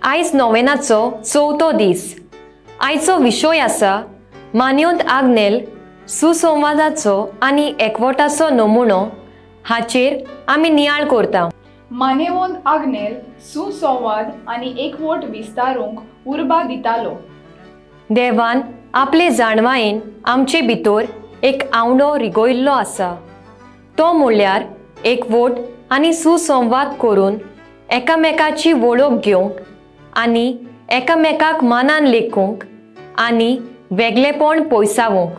आयज नोवेनाचो चवथो दीस. आयचो विशय आसा मान्योंत आग्नेल सुसंवादाचो आनी एकवटाचो नमुनो. हाचेर आमी नियाळ करता. मानेवोंत आग्नेल सुसंवाद आनी एकवट विस्तारूंक उर्बा दितालो. देवान आपले जाणवायेन आमचे भितर एक आंवडो रिगयल्लो आसा, तो म्हणल्यार एकवट आनी सुसंवाद करून एकामेकाची वळख घेवंक आनी एकामेकाक मानान लेखूंक आनी वेगळेपण पयसावंक.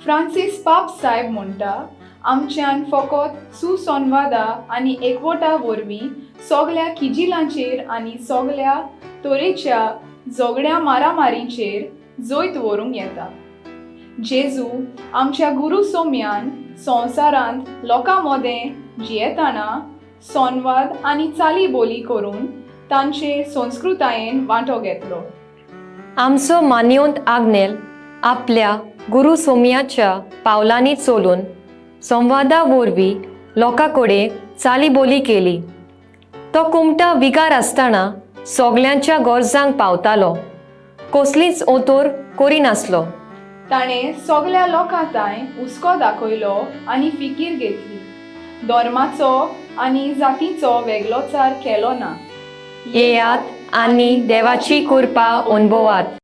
फ्रांसीस पाप साहेब म्हणटा, आमच्यान फकत सुसंवादा आनी एकवटा वरवीं सगल्या किजिलांचेर आनी सगल्या तरेच्या झगड्या मारामारीचेर जैत व्हरूंक येता. जेजू आमच्या गुरू सोम्यान संवसारांत लोकां मदें जियेतना संवाद आनी चाली बोली करून तांचे संस्कृतायेन वांटो घेतलो. आमचो मान्योंत आग्नेल आपल्या गुरू सोम्याच्या पावलांनी चलून संवादा वरवीं लोकां कडेन चाली बोली केली. तो कुमटा विगार आसतना सगल्यांच्या गरजांक पावतालो, कसलीच ओतोर करिनासलो. ताणें सगल्या लोकां तांय हुस्को दाखयलो आनी फिकीर घेतली. धर्माचो आनी जातीचो वेगळोचार केलो ना. येयात आनी देवाची कृपा अनुभवात.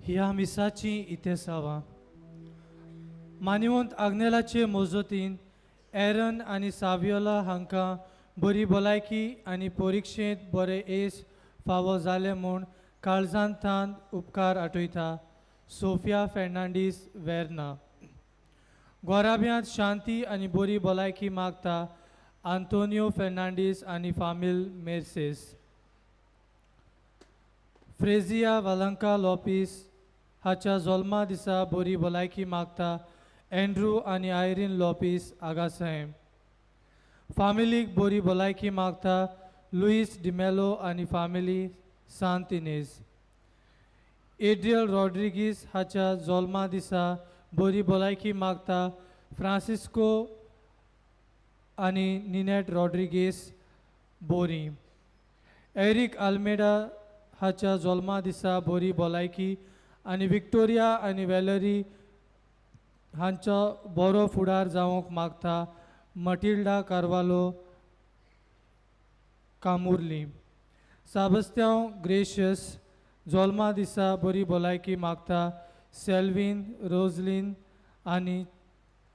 ह्या मिसाची इतिहासावां मानिवंत आग्नेलाचे मोजोतीन एरन आनी सावियोला हांकां बरी भलायकी आनी परिक्षेंत बरें येस फावो जालें म्हूण काळजांतान उपकार आठयता. सोफिया फेर्नांडीस वेर्ना. गोराब्यांत शांती आनी बरी भलायकी मागता आंतोनियो फेर्नांडीस आनी फामील मेर्सेस. फ्रेजिया वालंका लोपीस हाच्या जल्मा दिसा बरी भलायकी मागता एंड्रू आनी आयरीन लोपीस आगासाहेब. फामिलीक बरी भलायकी मागता लुईस डिमेलो आनी फामिली सांत इनेज. एड्रियल रॉड्रिगीस हाच्या जल्मा दिसा बरी भलायकी मागता फ्रांसिस्को आनी निनेट रॉड्रिगीस बोरी. एरिक आल्मेडा हाच्या जल्मा दिसा बरी भलायकी आनी विक्टोरिया आनी वेलरी हांचो बरो फुडार जावंक मागता मटिल्डा कार्वालो कामुर्ली. साबस्त्यांव ग्रेशियस जल्मा दिसा बरी भलायकी मागता सेल्वीन रोजलीन आनी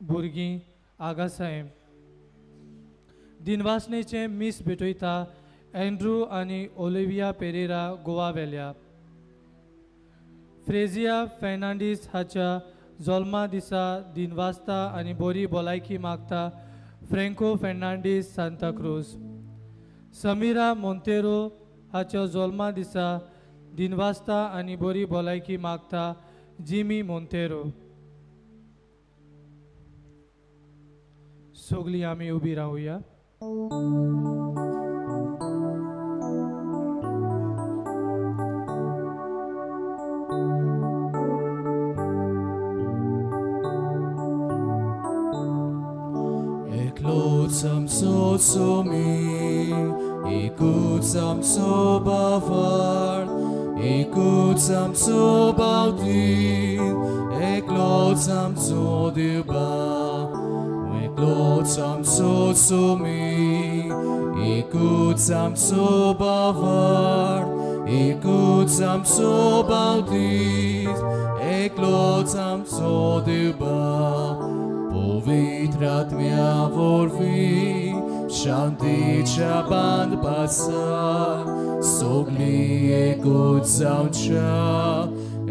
भुरगीं आगासाहेब. दिनवासनेचें मीस भेटयता एंड्रू आनी ओलिविया पेरेरा गोवा वेल्या. फ्रेजिया फेर्नांडीस हाच्या जल्मा दिसा दिनवासता आनी बरी भलायकी मागता फ्रँको फेर्नांडीस सांताक्रूज. समीरा मोंतेरो हाच्या जल्मा दिसा दिनवासता आनी बरी भलायकी मागता जिमी मोंतेरो. सगळीं आमी उबी रावया. एकलोच आमचो सोमी, एकूच आमचो बावाळ, एकूच आमचो बावतीर, एकलोच आमचो देवबा. एकलोच आमचो सोमी, एकूच आमचो बावाळ, एकूच आमचो बावतीर, एकलोच आमचो देवबा. पवित्र आत्म्या वरवीं शांतीच्या बांदपासा सगळीं एकूच जावच्या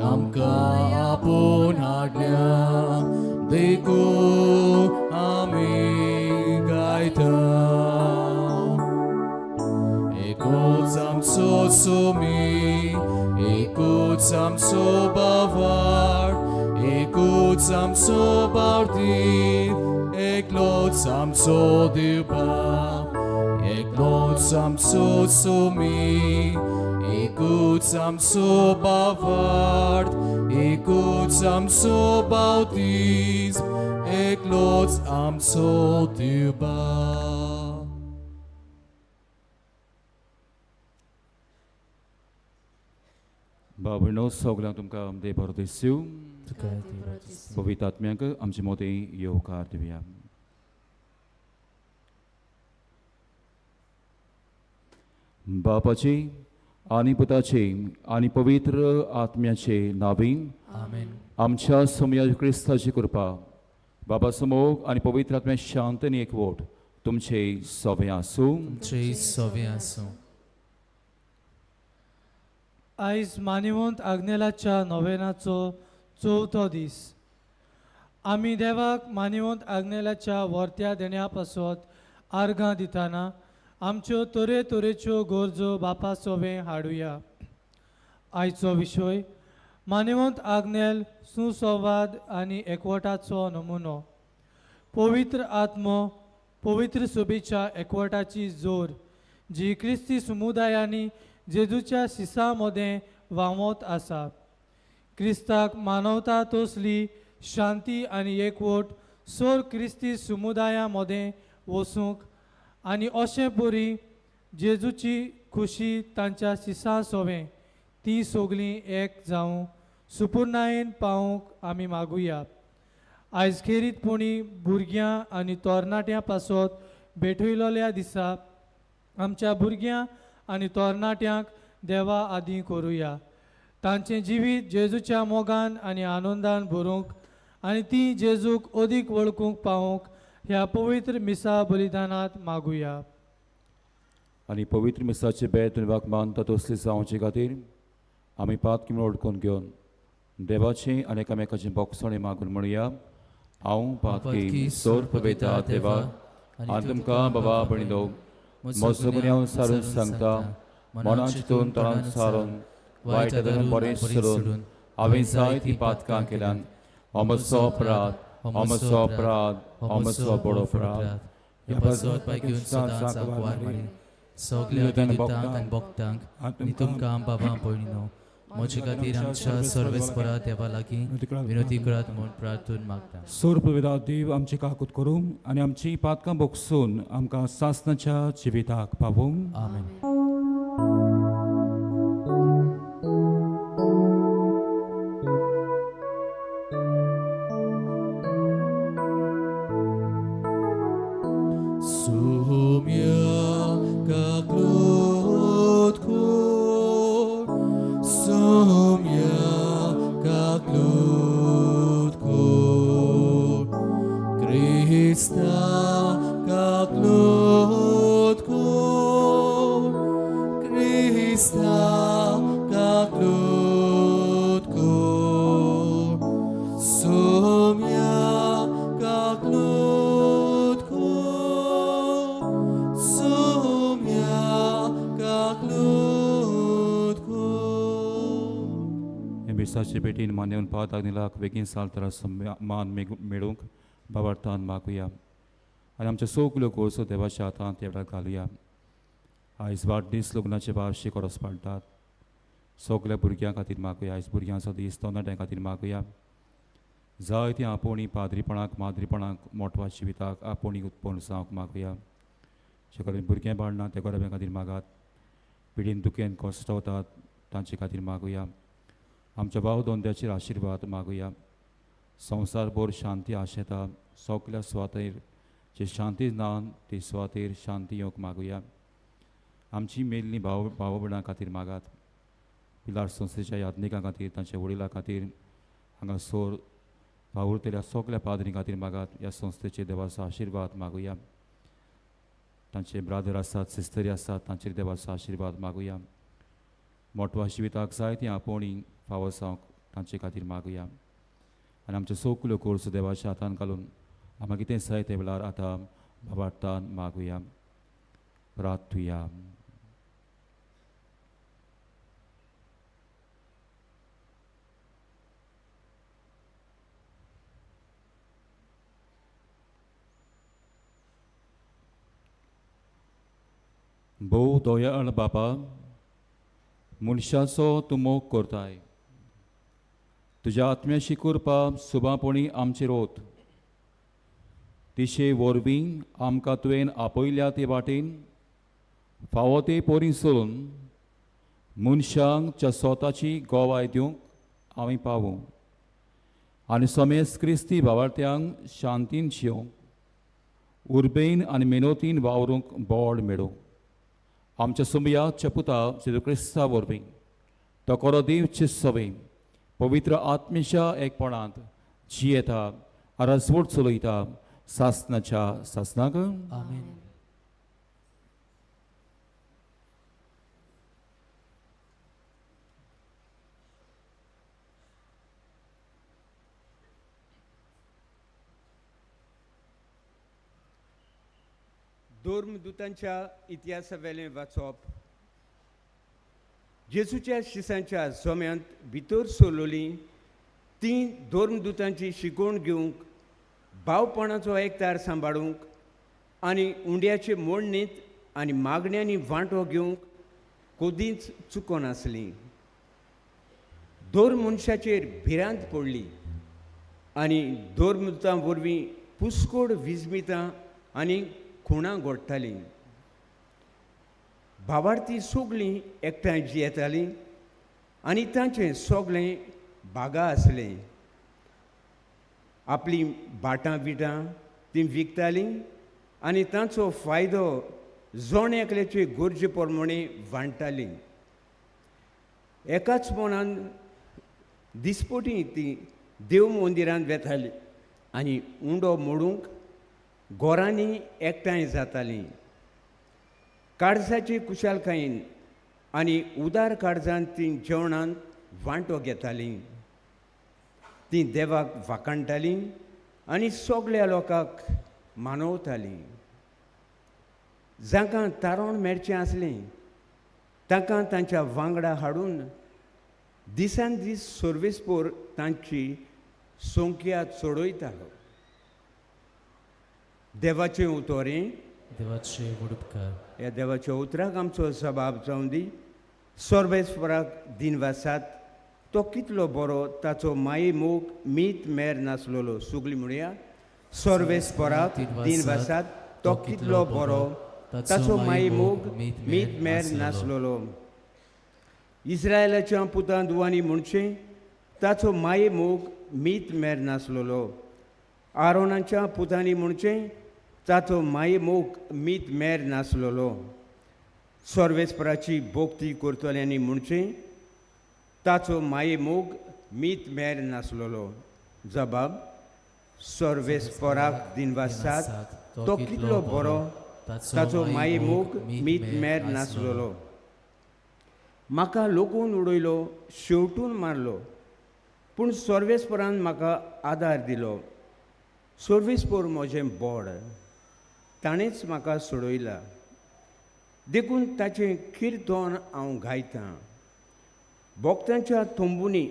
आमकां आपोवन हाडल्या देखून आमी गायता. एकूच आमचो सुमी, एकूच आमचो बावार, एकूच आमचो बावतीर, एकलोच आमचो देव बाप. एकलोच आमचो सुमी, एकूच आमचो बावार, एकूच आमचो बावतीज, एकलोच आमचो देव बाप. बाबणो सगळ्यांक तुमकां देव बरो दिसूं. पवित्र आत्म्यांक आमचे मोदें येवकार दिवया. बापाचे आनी पुताचे आनी पवित्र आत्म्याचे नावीन आमेन. आमच्या सोमया क्रिस्ताची कृपा, बाबा मोग आनी पवित्र आत्म्या शांत आनी एकवट तुमचे सवे आसूं. तुमचे सवे आसूं. आयज मानिवंत आग्नेलाच्या नोवेनाचो चवथो दीस. आमी देवाक मानिवंत आग्नेलाच्या वर्त्या देण्या पासत आर्गां दितना आमच्यो तरेतरेच्यो गरजो बापा सोवे हाडुया. आयचो विशय मानिवंत आग्नेल सुसंवाद आनी एकवटाचो नमुनो. पवित्र आत्मो पवित्र सभेच्या एकवटाची जोर जी क्रिस्ती समुदायांनी जेजूच्या सिसा मदें व्हांवत आसा. क्रिस्ताक मानवता तसली शांती आनी एकवट सोर क्रिस्ती समुदाया मदें वसूंक आनी अशें परी जेजूची खुशी तांच्या सिसा सोवें ती सगळीं एक जावं सुपुर्णायेन पावूंक आमी मागुया. आयज खेरीतपणी भुरग्यां आनी तरणाट्यां पासत भेटयलोल्या दिसा आमच्या भुरग्यां आनी तरणाट्यांक देवा आदी करुया. तांचें जिवीत जेजूच्या मोगान आनी आनंदान भरूंक आनी ती जेजूक अदीक वळखूंक पावूंक ह्या पवित्र मिसा बलिदानांत मागुया. आनी पवित्र मिसाचे बेत देवाक मानता तसली जावचे खातीर आमी पात किमळ ओडकून घेवन देवाचें आनी एकामेकाचें बोगसणें मागून म्हणया. हांव पातकी सोर पवित्र देवा आनी तुमकां बाबा भयणीनो म्हजो गुन्यांव सारून सांगता, मनान चिंतून तणान सारून वायट धरून बरें सोडून हांवें जायतीं पातकां केल्यान. अमसो अपराध, अमसो अपराध, अमसो बडो अपराध. ह्या पासत पायकीवन सदांच आंकवार मारी सगल्या विद्युतांक आनी भक्तांक आनी तुमकां बाबा भयणीनो म्हजे खातीर आमच्या सर्वेस्परा देवा लागीं विनोती करात म्हूण प्रार्थून मागता. सोर पवित्र देव आमची काकूत करूं आनी आमची पातकां बोगसून आमकां सासणाच्या जिविताक पावोवं. आमेन. मिसाचे भेटीन मान्यवन पात आग्नेलाक बेगीन सालतरा मान मेळूंक बाबार्थान मागुया आनी आमच्या सगल्यो गरजो देवाच्या हातांत त्या वेळार घालुया. आयज वाडदीस लग्नाचे वार्षिक ओरोस पाळटात. सगल्या भुरग्यां खातीर मागुया. आयज भुरग्यांचो दीस तरणाट्यां खातीर मागुया. जायतीं आपोवणी पाद्रीपणाक माद्रीपणाक मोटवा जिविताक आपोवणी उत्पन्न जावंक मागुया. जे कडेन भुरगें बाळना त्या गोरब्यां खातीर मागात. पिडीन दुखेन कश्टवतात तांचे खातीर मागुया. आमच्या भाव दोंद्याचेर आशिर्वाद मागुया. संवसारभर शांती आशेता. सगल्या सुवातेर जे शांती ना ती सुवातेर शांती येवंक मागुया. आमची मेल्ली भाव भाव भयणां खातीर मागात. पिलार संस्थेच्या याज्ञिकां खातीर तांच्या वडिलां खातीर हांगा सोर वावुरतल्या सगल्या पाद्री खातीर मागात. ह्या संस्थेचे देवाचो आशिर्वाद मागुया. तांचे ब्रादर आसात, सिस्टरी आसात, तांचेर देवाचो आशिर्वाद मागुया. मोटवा जिविताक जाय ती आपोवणी फावो जावंक तांचे खातीर मागुया. आनी आमच्यो सगल्यो गरजो देवाच्या हातान घालून आमकां कितें जाय ते वेळार आतां भावार्थान मागुया. प्रार्थुया. भोव दयाळ बापा, मनशाचो तूं मोग करताय. तुज्या आत्म्याची कृपा सुबापणी आमचेर ओत. तिशे वरवीं आमकां तुवें आपयल्या ते वाटेन फावो ते परी चलून मनशांक स्वताची गोवाय दिवंक आमी पावूं आनी समेस्त क्रिस्ती भावार्थ्यांक शांतीन जियोंक उर्बेन आनी मेनोतीन वावरूंक बोड मेळूं. आमच्या सुमयाच्या पुता जेजू क्रिस्ता वरवीं तो कोरो दिवचे सवे पवित्र आत्मेच्या एकपणांत जियेता राजवट चलयता सासनाच्या सासनाक. आमेन. धर्मदूतांच्या इतिहासावेलें वाचप. जेजूच्या शिसांच्या जोम्यांत भितर सरलोलीं तीं धर्मदूतांची शिकवण घेवंक, भावपणाचो एकतार सांबाळूंक आनी उंड्याचे मोडणींत आनी मागण्यांनी वांटो घेवंक कदींच चुकोनासलीं. धर्म मनशाचेर भिरांत पडली आनी धर्मदूतां वरवीं पुस्कोड विजमितां आनी खुणां घडटालीं. भावार्थी सगळीं एकठांय जियेतालीं आनी तांचें सगळें बागा आसलें. आपलीं भाटां बिटां तीं विकतालीं आनी तांचो फायदो जण एकल्याचे गरजे प्रमाणे वांट्टालीं. एकाच मनान दिसपटी ती देव मंदिरांत वेताली आनी उंडो मोडूंक गोरांनी एकठांय जातालीं. काळजाचे कुशालकायेन आनी उदार काळजान तीं जेवणांत वांटो घेतालीं. तीं देवाक वाखाणटालीं आनी सगळ्या लोकांक मानवतालीं. जांकां तारण मेळचें आसलें तांकां तांच्या वांगडा हाडून दिसान दीस सर्वेस्पोर तांची संख्या चडयतालो. देवाचें उतोरें. देवाचे व्हड उपकार. ह्या देवाच्या उतराक आमचो सबाब जावं दी. सर्वेस्पराक दिनवासात, तो कितलो बरो, ताचो माये मोग मीत मेर नासलेलो. सगळीं म्हणया, सर्वेस्पराक दिनवासात, तो कितलो बरो, ताचो माये मोग मीत मेर नासलेलो. इस्रायलाच्या पुतां दुवांनी म्हणचें, ताचो माये मोग मीत मेर नासलेलो. आरोनाच्या पुतांनी म्हणचें, ताचो माये मोग मीत मेर नासलेलो. सर्वेस्पराची भोक्ती करतल्यांनी म्हणचें, ताचो माये मोग मीत मेर नासलेलो. जबाब, सर्वेस्पराक दिनवासात, तो कितलो बरो, ताचो माये मोग मीत मेर नासलेलो. म्हाका लोकून उडयलो, शेवटून मारलो, पूण सर्वेस्परान म्हाका आदार दिलो. सर्वेस्पोर म्हजें बोड, ताणेंच म्हाका सोडयला, देखून ताचें किर्तन हांव गायतां. भोक्तांच्या तंबुनी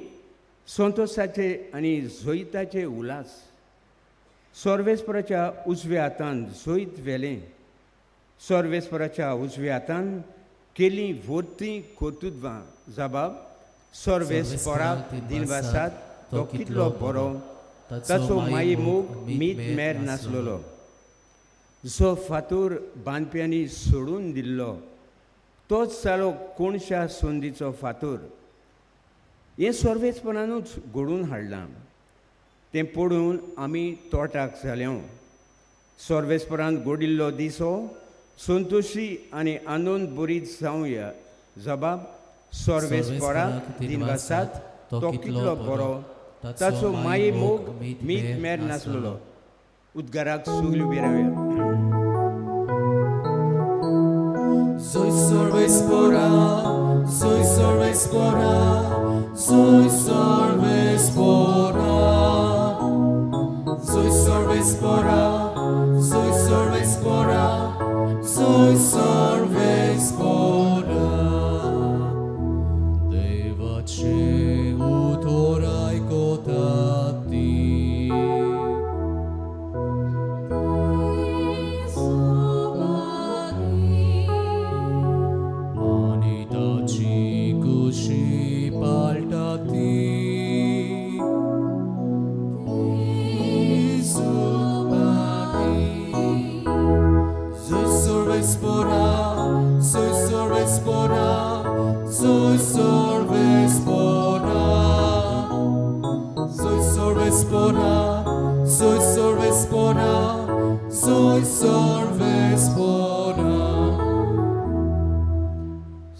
संतोशाचे आनी जैताचे उल्हास. सर्वेस्पराच्या उजव्या हातान जैत व्हेलें. सर्वेस्पराच्या उजव्या हातान केली व्हरतीं कर्तुत्वां. जबाब, सर्वेस्पराक दिनवासात, तो कितलो बरो, ताचो माये मोग मीत मेर नासलेलो. जो फातोर बांदप्यांनी सोडून दिल्लो तोच जालो कोणशा संदीचो फातोर. हें सर्वेस्परानूच घडोवन हाडलां, तें पळोवन आमी तोटाक जाले. सर्वेस्परान घडिल्लो दिसो संतोशी आनी आनंद बरीत जावया. जबाब, सर्वेस्पराक दिनवासात, तो कितलो बरो, ताचो माये मोग मीत मेर नासलेलो. उद्गाराक सगळीं उबी रावया. Soy sorvespora, soy sorvespora, soy sorvespora. Soy sorvespora, soy sorvespora, soy sorvespora. Devace utorai kotati. Anitaci kushi paltati. Soy sorvespora, soy sorvespora, soy sorvespora. Soy sorvespora, soy sorvespora, soy sorvespora.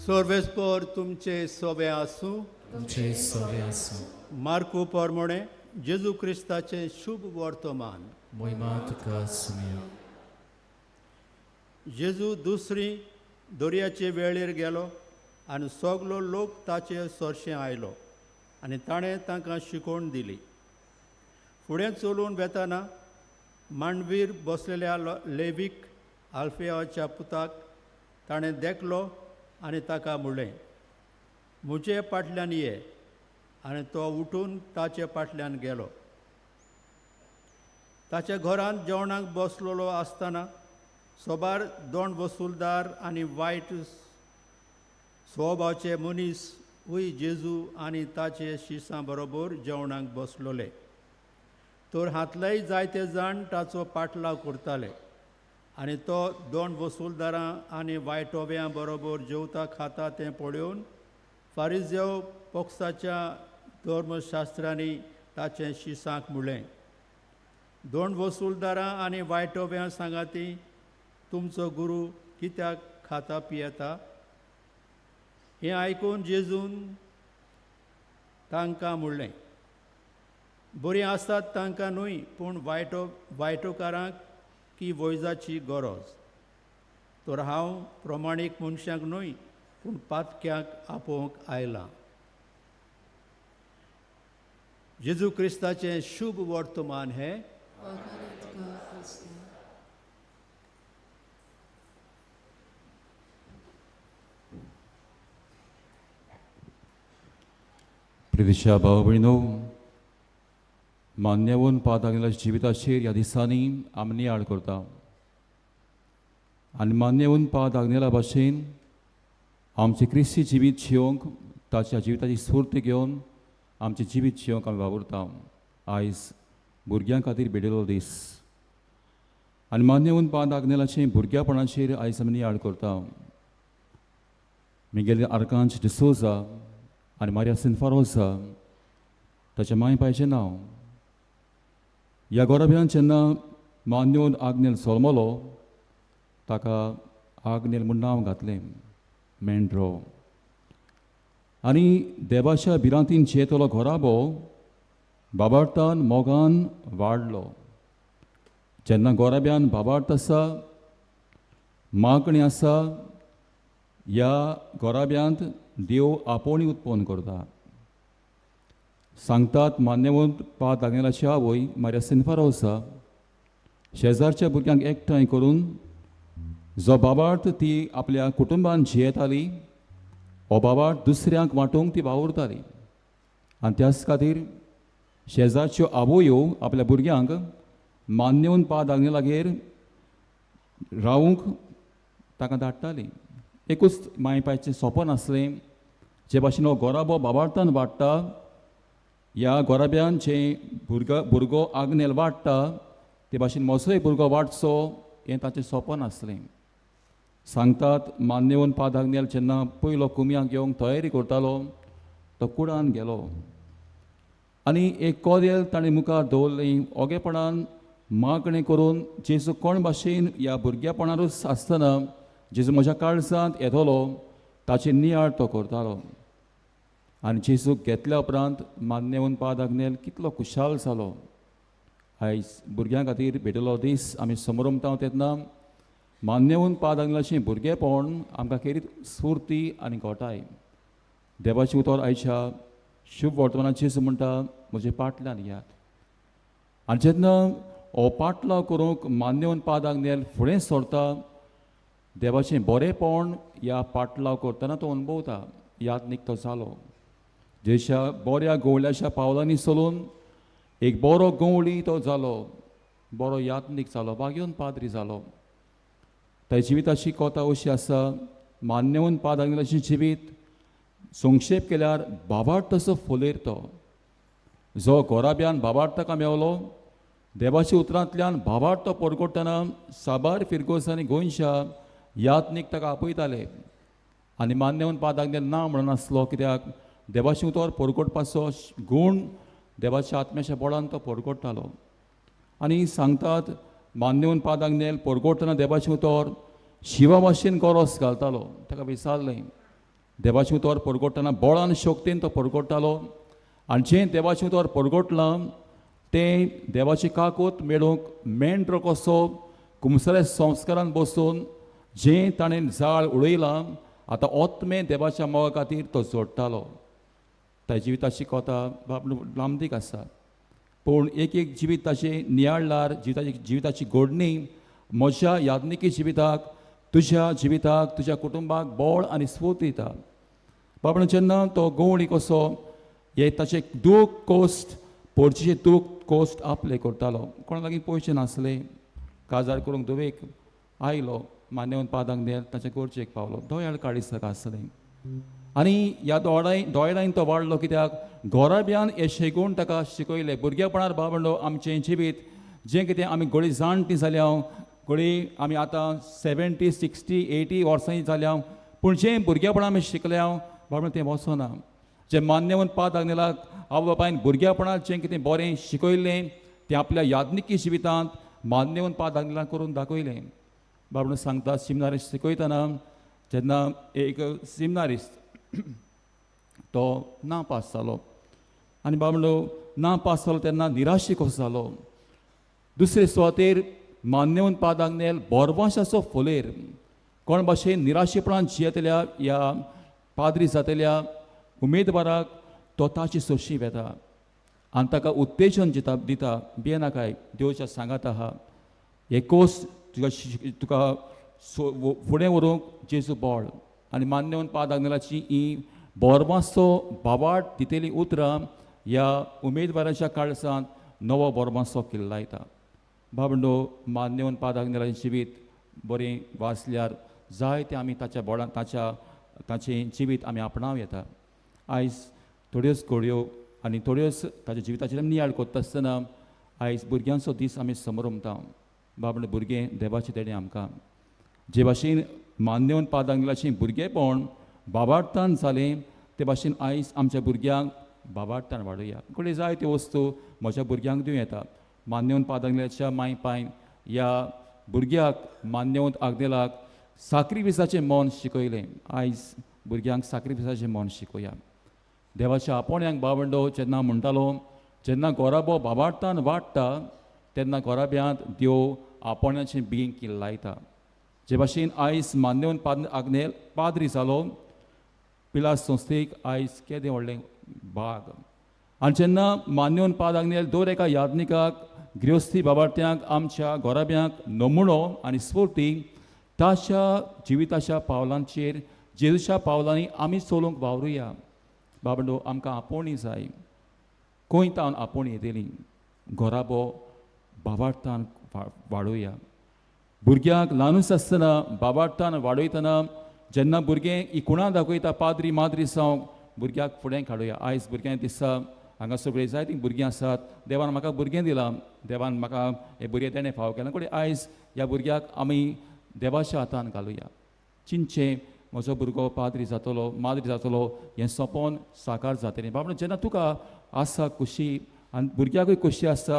सर्वेस्पोर तुमचे सोबे आसूं. तुमचे सोबे आसूं. मार्कू पोरमोणे जेजू क्रिस्ताचें शुभ वर्तमान. मोहिमा तुका सुमयो. जेजू दुसरी दर्याचे वेळेर गेलो आनी सगलो लोक ताचे सरशें आयलो आनी ताणें तांकां शिकोवण दिली. फुडें चलून वेताना मांडवीर बसलेल्या लेवीक आल्फेयाच्या पुताक ताणें देखलो आनी ताका म्हणलें, म्हजे फाटल्यान ये. आनी तो उठून ताचे फाटल्यान गेलो. ताच्या घरांत जेवणाक बसलेलो आसतना सोबार दोन वसुलदार आनी वायट स्वभावाचे मनीस वय जेजू आनी ताचे शिसां बरोबर जेवणाक बसलोले. तर हांतलेय जायते जाण ताचो पाटलाव करताले आनी तो दोन वसुलदारां आनी वायटोव्यां बरोबर जेवता खाता तें पळोवन फारिजेव पक्षाच्या धर्मशास्त्रांनी ताचें शिसांक म्हणलें, दोन वसुलदारां आनी वायटोव्यां सांगाती तुमचो गुरू कित्याक खाता पियेता? हें आयकून जेजून तांकां म्हणलें, बरीं आसतात तांकां न्हय, पूण वायटोकारांक की वैजाची गरज. तर हांव प्रमाणीक मनशांक न्हय, पूण पातक्यांक आपोवंक आयलां. जेजू क्रिस्ताचें शुभ वर्तमान हें. प्रितीच्या भाव भयणो, मान्यवून पाद जिविताचेर ह्या दिसांनी आमी नियाळ करता आनी मान्यवून पाद आग्नेला भाशेन आमचें क्रिस्ती जिवीत जियोंक ताच्या जिविताची स्फूर्ती घेवन आमचें जिवीत जियोंक आमी वावुरता. आयज भुरग्यां खातीर भेटयलो दीस आनी मान्यवून पाद आग्नेलाचें भुरग्यापणाचेर आयज आमी नियाळ करता. मिगेल आर्कांच डिसोजा आनी मारिया सिन्फारोजा ताच्या मांय पायचें नांव. ह्या गोराब्यान जेन्ना मान्योन आग्नेल सोलमलो ताका आग्नेल म्हूण नांव घातलें मेंढरो. आनी देवाच्या भिरांतीन झेतलो घोराबो बाबार्तान मोगान वाडलो. जेन्ना गोराब्यान बाबार्त आसा, मागणी आसा, ह्या गोराब्यांत देव आपोवणी उत्पन्न करता. सांगतात मान्यवंत पाद आग्नेलाची आवय मारिया सिन्फारोसा शेजारच्या भुरग्यांक एकठांय करून जो बाबार्थ ती आपल्या कुटुंबान जियेताली हो बाबार्थ दुसऱ्यांक वांटूंक ती वावुरताली. आनी त्याच खातीर शेजारच्यो आवयो आपल्या भुरग्यांक मान्यवंत पाद आग्नेलागेर रावूंक ताका धाडटाली. एकूच मांय पायचें सोंपन आसलें, जे भाशेन हो गोराबो बाबार्थान वाडटा, ह्या गोराब्यान जे भुरगो आग्नेल वाडटा ते भाशेन म्हजोय भुरगो वाडचो हें ताचें सोंपन आसलें. सांगतात मान्यवंत पाद आग्नेल जेन्ना पयलो कुमयांक येवंक तयारी करतालो तो कुडान गेलो आनी एक कोदेल ताणें मुखार दवरलें. ओगेपणान मागणें करून जेजू कोण भाशेन ह्या भुरग्यापणारूच आसतना जेजू म्हज्या काळजांत येतलो ताचेर नियाळ तो करतालो. आनी जेजूक घेतल्या उपरांत मान्यवंत पाद आग्नेल कितलो खुशाल जालो. आयज भुरग्यां खातीर भेटलो दीस आमी समरमता तेन्ना मान्यवंत पाद आग्नेलाचें भुरगेपण आमकां खेरीत स्फूर्ती आनी घोटाय. देवाचें उतर आयच्या शुभ वर्तमानात जेजू म्हणटा म्हजे पाटल्यान येयात. आनी जेन्ना हो पाटलाव करूंक मान्यवंत पाद आग्नेल फुडें सरता, देवाचें बरेंपण ह्या पाटलाव करतना तो अणभवता. यादनीक तो जालो जशा बऱ्या गवळ्याच्या पावलांनी चलून एक बरो गवळी तो जालो, बरो यात्नीक जालो, बागेवन पाद्री जालो. त्या जिविताची कथा अशी आसा, मान्यवंत पाद आग्नेलाचें जिवीत संक्षेप केल्यार बाबार्थ तसो फुलेर तो जो गोराब्यान बाबार्थ ताका मेवलो. देवाच्या उतरांतल्यान बाबार्थ तो परगटतना साबार फिरगोस आनी गोंयच्या यात्नीक ताका आपयताले. आनी मान्यवंत पाद आग्नेल ना म्हणून आसलो, कित्याक देवाचें उतर परगटपाचो गूण देवाच्या आत्म्याच्या बळान तो परगट्टालो. आनी सांगतात मान्यवंत पाद आग्नेल परगटतना देवाचें उतर शिवा भाशेन गोरोस घालतालो. ताका विचारलें, देवाचें उतर परगटतना बळान शक्तीन तो परगट्टालो आनी जें देवाचें उतर परगटलां तें देवाची काकूत मेळूंक मेंढरो कसो कुमसऱ्या संस्कारान बसून जें ताणें जाळ उडयलां आतां ओतमें देवाच्या मोगा खातीर तो जोडटालो. त्या जिविताची कथा बाब लांबदीक आसा, पूण एक एक जिवीत ताचें नियाळल्यार जिविताची घडणी म्हज्या यादनिकी जिविताक, तुज्या जिविताक, तुज्या कुटुंबाक बळ आनी स्फूर्त दिता. बाबा जेन्ना तो गवळी कसो हे ताचें दूख कोश्ट पोरचें दूख कोश्ट आपले करतालो. कोणा लागीं पयशे नासले, काजार करूंक धुवेक आयलो मान्यवंत पाद आग्नेल ताचे गरजेक पावलो. दोयाळ काळीज ताका आसलें आनी ह्या दोळ्यान तो वाडलो, कित्याक गोराब्यान हे शेगूण ताका शिकयले. भुरगेपणार बाबा आमचें जिवीत जें कितें आमी घोडी जाणटी जाल्या, घोडी आमी आतां 70, 60, 80 वर्सांनी जाल्या, पूण जें भुरगेपणां आमी शिकल्या बाबा तें वचना. जें मान्यवंत पाद आग्नेलाक आवय बापायन भुरगेपणांत जें कितें बरें शिकयलें तें आपल्या यादनिकी जिवितांत मान्यवंत पाद आग्नेलाक करून दाखयलें. बाबा सांगता सिमनारिस्ट शिकयतना जेन्ना एक सिमनारिस्ट तो ना पास जालो आनी बाबा ना पास जालो तेन्ना निराशी कसो जालो. दुसरे सुवातेर मान्यवंत पाद आग्नेल बोरवाशाचो फोलेर कोण भाशेन निराशेपणान जियेतल्या ह्या पाद्री जातल्या उमेदवाराक तो ताची सोशी वेता आनी ताका उत्तेजन दिता, भियेनाकाय, देवच्या सांगात आहा, हे कोस तुका तुका फुडें व्हरूंक जेजू बळ. आनी मान्यवंत पाद आग्नेलाची ही बोरमासो बावाट दितेली उतरां ह्या उमेदवाराच्या काळजांत नवो बोरमासो किल्लायता. बाबंडो मान्यवंत पाद आग्नेलाचें जिवीत बरें वाचल्यार जायतें आमी ताच्या बोळान ताचें जिवीत आमी आपणावं येता. आयज थोड्योच घडयो आनी थोड्योच ताच्या जिविताचेर नियाळ करता आसतना आयज भुरग्यांचो दीस आमी समरमता. बाबा भुरगें देवाचें देणें आमकां. जे भाशेन मान्यवंत पाद आग्नेलाचें भुरगेपण बाबार्थान जालें ते भाशेन आयज आमच्या भुरग्यांक बाबार्थान वाडोवया. घडये जायत्यो वस्तू म्हज्या भुरग्यांक दिवं येता. मान्यवंत पाद आग्नेलाच्या माय पायन ह्या भुरग्याक मान्यवंत आग्नेलाक साक्रिफिसाचें मन शिकयलें. आयज भुरग्यांक साक्रिफिसाचें मन शिकोवया. देवाच्या आपोवण्याक बावंडो जेन्ना म्हणटालो, जेन्ना गोराबो बाबार्थान वाडटा तेन्ना गोराब्यांत देव आपोवण्याचें बीं किल्लायता. जे भाशेन आयज मान्यवंत पाद आग्नेल पाद्री जालो, पिलास संस्थेक आयज केदें व्हडलें भाग. आनी जेन्ना मान्यवंत पाद आग्नेल दर एका यादनिकाक, गृहस्थी बाबार्थ्यांक, आमच्या गोराब्यांक नमुणो आनी स्फूर्ती ताच्या जिविताच्या पावलांचेर जेजूच्या पावलांनी आमी चलूंक वावरुया. बाबा आमकां आपोवणी जाय, खंय तावन आपोवणी येतली, घराबो बाबार्थान वाडोवया. भुरग्यांक ल्हानूच आसतना बाबार्थान वाडयतना जेन्ना भुरगें इकुणां दाखयता पाद्री माद्री जावंक भुरग्याक फुडें काडुया. आयज भुरग्यांक दिसता हांगा सगळीं जायतीं भुरगीं आसात, देवान म्हाका भुरगें दिलां, देवान म्हाका हें भुरगें तेणें फावो केलां. कोणी आयज ह्या भुरग्याक आमी देवाच्या हातान घालुया. चिंतचें म्हजो भुरगो पाद्री जातलो, माद्री जातलो, हें सपन साकार जातलें. बाबा जेन्ना तुका आसा खुशी आनी भुरग्याकूय खोशी आसता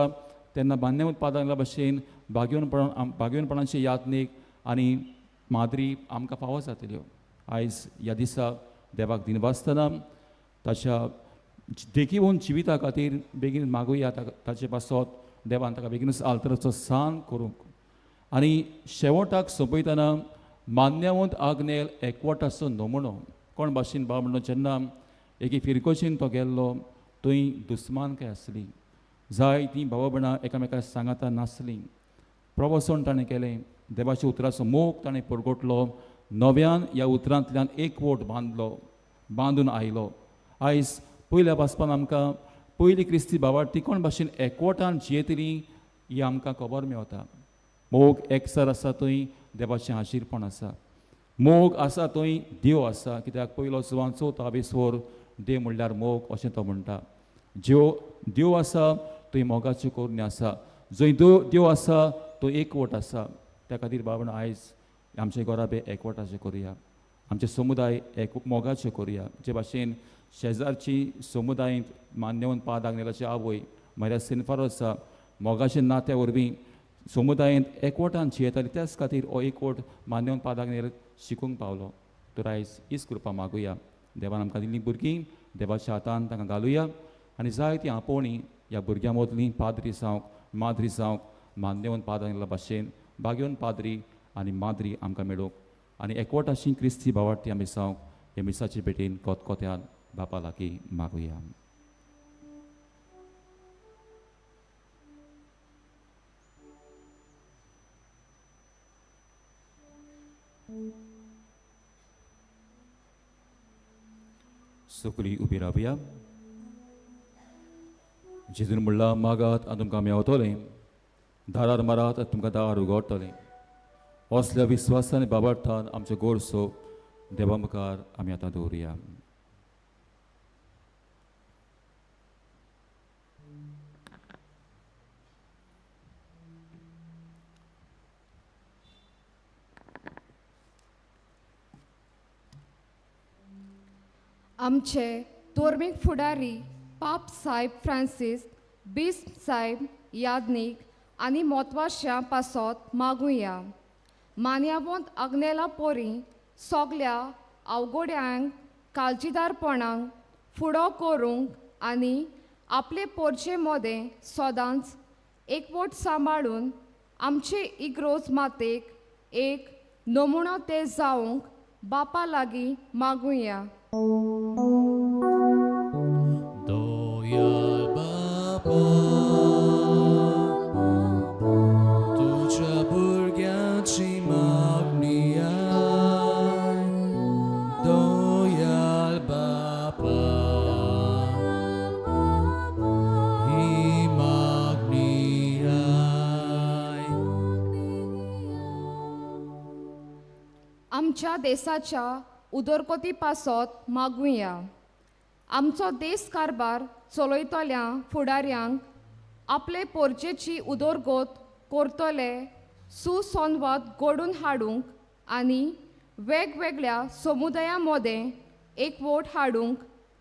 तेन्ना मान्यवंत पाद भाशेन भाग्यवनपणाची यादनीक आनी माद्री आमकां फावो जातल्यो. आयज ह्या दिसा देवाक दिनवासतना ताच्या देखीवन जिविता खातीर बेगीन मागुया ताचे पासत देवान ताका बेगीनूच आल्तराचो सान करूंक. आनी शेवटाक सोंपयतना मान्यवंत आग्नेल एकवटाचो नमुनो कोण भाशेन बाबा म्हणून जेन्ना एके फिरकोशीन तो गेल्लो थंय दुस्मानकाय आसली, जाय तीं भावा भयणां एकामेका सांगाता नासलीं. प्रवसन ताणें केलें, देवाच्या उतराचो मोग ताणें परगटलो, नव्यान ह्या उतरांतल्यान एकवट बांदलो, बांदून आयलो. आयज पयल्या वाचपान आमकां पयली क्रिस्ती बाबार्थी कोण भाशेन एकवटान जियेतली ही आमकां खबर मेवता. मोग एकसर आसा थंय देवाचें हाजीरपण आसा, मोग आसा थंय देव आसा. कित्याक पयलो जुवान चवथो आवेस्वर देव म्हणल्यार मोग अशें तो म्हणटा. ज्यो देव आसा थंय मोगाच्यो करण्यो आसा, जंय देव आसा तो एकवट आसा. त्या खातीर बाबा आयज आमचे घराबे एकवटाचे करुया, आमचे समुदाय एक मोगाचे करुया. जे भाशेन शेजारची समुदायेंत मान्यवंत पाद आग्नेलाची आवय म्हळ्यार सिनफारो आसा, मोगाचे नात्या वरवीं समुदायेंत एकवटान जियेताली. त्याच खातीर हो एकवट मान्यवंत पाद आग्नेल शिकूंक पावलो. तर आयज हीच कृपा मागुया, देवान आमकां दिल्लीं भुरगीं देवाच्या हातान तांकां घालुया आनी जायतीं आपोवणी ह्या भुरग्यां मदलीं पाद्री जावंक माद्री जावंक मान्यवंत पाद आग्नेला भाशेन भाग्यवंत पाद्री आनी माद्री आमकां मेळूंक आनी एकवटाशी क्रिस्ती भावार्थी आमी जावंक हे मिसाचे भेटेन कोतकोत्यान बापा लागीं मागुया. सुकली उबी रावया. जेजून म्हणलां मागात आनी तुमकां मेवतलें, दारार मारात आनी तुमकां दार उगडटलें. असल्या विस्वासान बाबार्थान आमचो गोरसो देवा मुखार आमी आतां दवरुया. आमचे धर्मीक फुडारी पाप साहेब फ्रांसीस बिस्प साहेब याज्ञीक आनी म्हत्वाच्या पासत मागुया. मान्यावंत आग्नेला पोरी सगल्या अवघड्यांक काळजीदारपणाक फुडो करूंक आनी आपले पोरचे मदें सदांच एकवट सांबाळून आमचे इग्रोज मातेक एक नमुनो ते जावंक बापा लागीं मागुया. दयाळ बाबा तुज्या भुरग्यांची मागणी आय, दयाळ बाबा ही मागणी आय. आमच्या देशाच्या उदरगती पासत मागुया. आमचो देश कारभार चलयतल्या फुडाऱ्यांक आपले पोरचेची उदरगत करतले सुसंवाद घडोवन हाडूंक आनी वेगवेगळ्या समुदाया मदें एकवट हाडूंक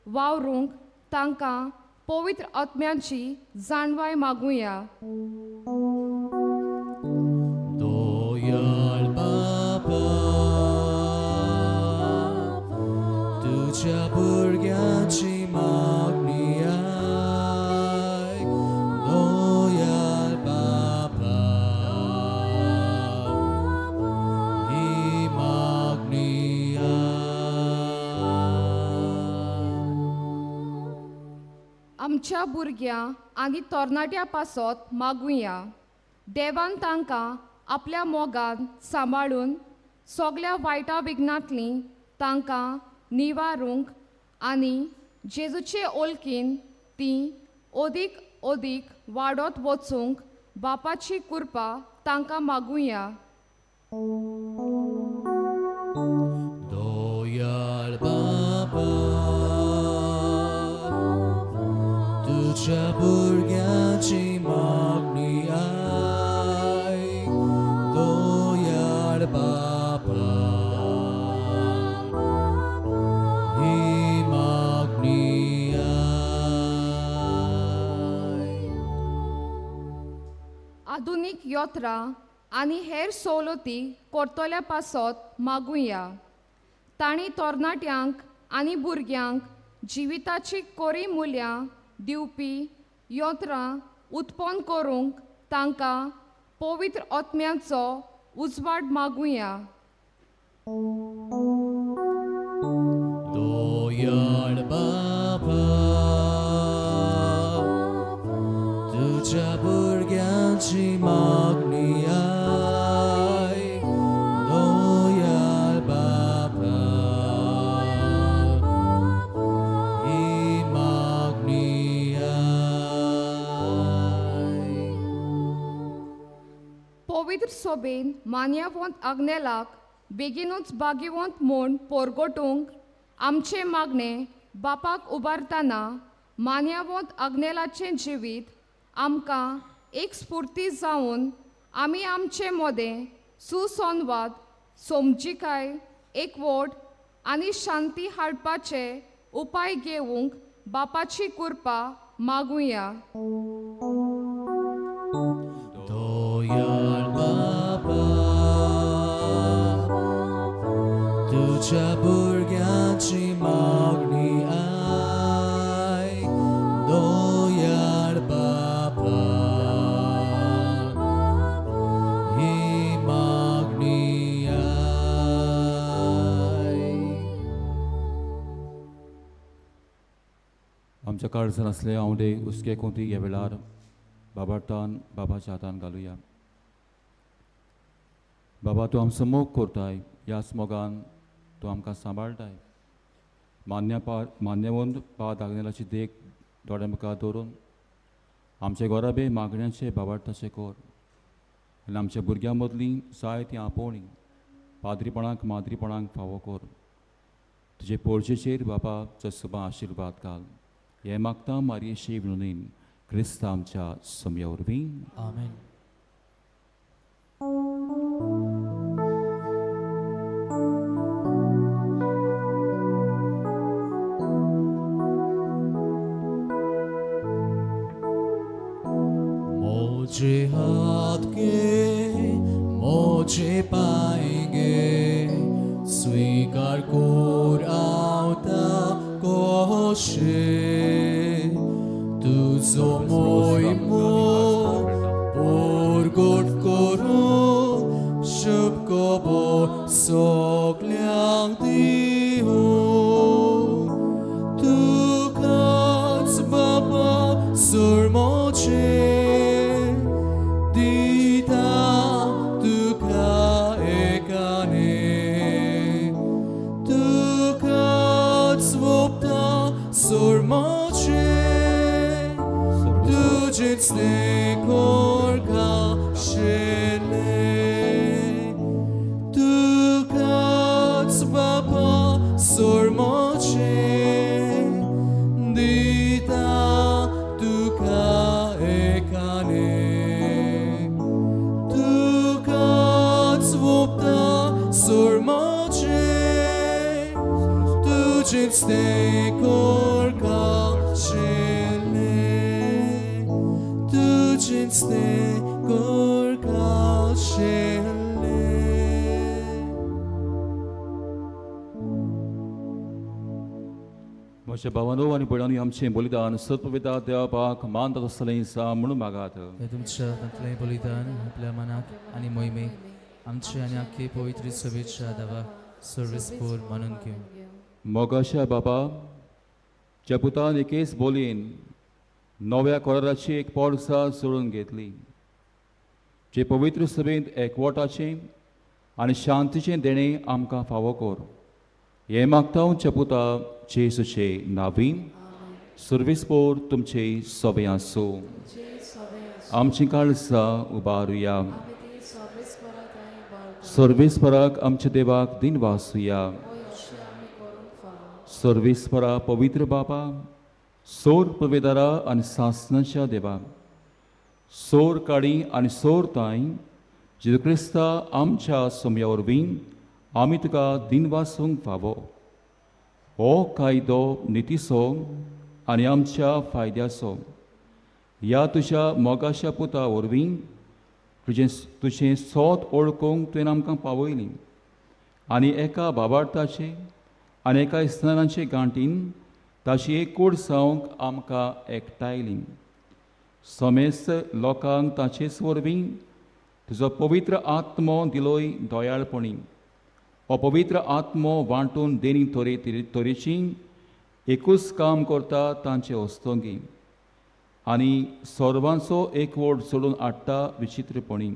वावरूंक तांकां पवित्र आत्म्याची जाणवाय मागुया. दयाळ बाबा तुज्या भुरग्यांची मागणी आय, दयाळ बाबा ही मागणी आय. आमच्या भुरग्यां आनी तरणाट्या पासत मागुया. देवान तांकां आपल्या मोगान सांबाळून सगल्या वायटा विघ्नांतलीं तांकां निवारूंक आनी जेजूचे ओलकीन तीं अदीक अदीक वाडत वचूंक बापाची कृपा तांकां मागुया. दयाळ बाबा तुज्या भुरग्यांची मागणी आय, दयाळ बाबा ही मागणी आय. आधुनीक यंत्रां आनी हेर सवलती करतल्या पासत मागुया. तांणी तरणाट्यांक आनी भुरग्यांक जिविताची कोरी मुल्यां दिवपी यंत्रां उत्पन्न करूंक तांकां पवित्र आत्म्याचो उजवाड मागुया. दयाळ बाबा तुझ्या भुरग्यांची मागणी I, दयाळ बाबा ही मागणी I. पवित्र सोबेन मान्यावंत आग्नेलाक बेगीनूच बागिवंत म्हूण पोरगोटूंक आमचें मागणें बापाक उबारतना मान्यावंत आग्नेलाचें जिवीत आमकां एक स्फूर्ती जावन आमी आमचे मदें सुसंवाद, समजिकाय, एकवट आनी शांती हाडपाचे उपाय घेवंक बापाची कृपा मागुया. दयाळ बाबा तुझ्या भुरग्यांची मागणी I, दयाळ बाबा ही मागणी I. आमच्या काळजान आसले आंवडे हुस्के कोंती ह्या वेळार बाबाटान बाबाच्या हातान घालुया. बाबा तूं आमचो मोग करताय, ह्याच मोगान तूं आमकां सांबाळटाय. मान्यवंत पाद आग्नेलाची देख दोळ्या मुखार दवरून आमचे गोराबे मागण्यांचे बाबाटाचे कोर आनी आमच्या भुरग्यां मदलीं जायतीं आपोवणीं पाद्रीपणाक माद्रीपणाक फावो कोर. तुजे पोळजेचेर बाबा चसुबा आशिर्वाद घाल. हें मागता मारयेशी विनोदीन क्रिस्ता आमच्या सोम्या वरवीं. आमेन. मुझे हाथ के मुझे पाएंगे स्वीकार कोर आवता कोशे तुझो मोहिमो पोरगोट करूं शुभ खबर सगल्यांक दिवं तुकाच बाबा सुरमोचे दिता तुका एकाने तुकाच सोंपता सुरमोचे तुजेच तें खाशेलें तुकाच बाबा सुरमोचे दिता तुका एकाने तुकाच सोंपता सुरमोचे तुजेच तें खाशेलें तुजेच तें खाशेलें. म्हज्या भावानो आनी भयणांनी आमचें बलिदान सत्पविता देवाक मानता तसलें सा म्हणून मागात. हे तुमच्या हातांतलें बलिदान आपल्या मनाक आनी मोहिमेक आमचे आनी आख्खे पवित्र सभेच्या देवा सर्वेस्पोर मानून घेवं. मोगाच्या बाबा, ज्या पुतान एकेच बोलयेन नव्या कराराची एक पोरसा जोडून घेतली, जे पवित्र सभेंत एकवटाचें आनी शांतीचें देणें आमकां फावो कर, हें मागता हांव पुता जेजूचे नांवी. सर्वेस्पोर तुमचे सोबें आसूं. आमचीं काळजां उबारुया. सर्वेस्पराक आमच्या देवाक दिन वासुया. सर्वेस्परा पवित्र बाबा, सोर पवेदारा आनी सासनाच्या देवा, सोर काडी आनी सोर ताई जेजू क्रिस्ता आमच्या सोम्या वरवीं आमी तुका दिन वासूंक फावो. हो कायदो नितीचो आनी आमच्या फायद्याचो. ह्या तुज्या मोगाच्या पुता वरवीं तुजें सोत ओळखूंक तुवें आमकां पावयली आनी एका बाबार्थाचे आनी एका स्नानाचे गांठीन ताची एक कूड जावंक आमकां एकठांयली. समेस्त लोकांक ताचेच वरवीं तुजो पवित्र आत्मो दिलोय दयाळपणी. हो पवित्र आत्मो वांटून देणी तरे तरेची एकूच काम करता तांचे हस्तंगी आनी सर्वांचो एकवट सोडून हाडटा विचित्रपणी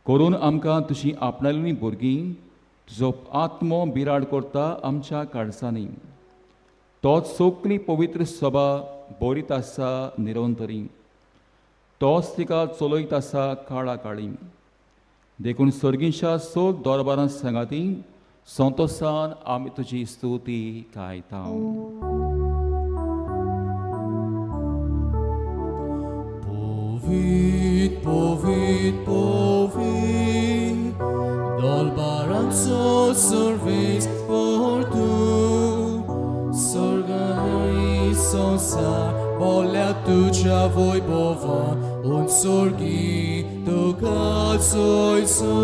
करून आमकां तुजी आपणाली भुरगीं. तुजो आत्मो बिराड करता आमच्या काळजांनी. तोच सगली पवित्र सभा बरीत आसा निरंतरी. तोच तिका चलयत आसा काळा काळी. देखून सर्गीच्या सोद दरबारां सांगाती संतोसान आमी तुजी स्तुती गायता. Povit, povit, povit, Dolbaranzo service por tu, Sorganai sonsar, bolea tuja voi bova, un sorgi tu calzoi so.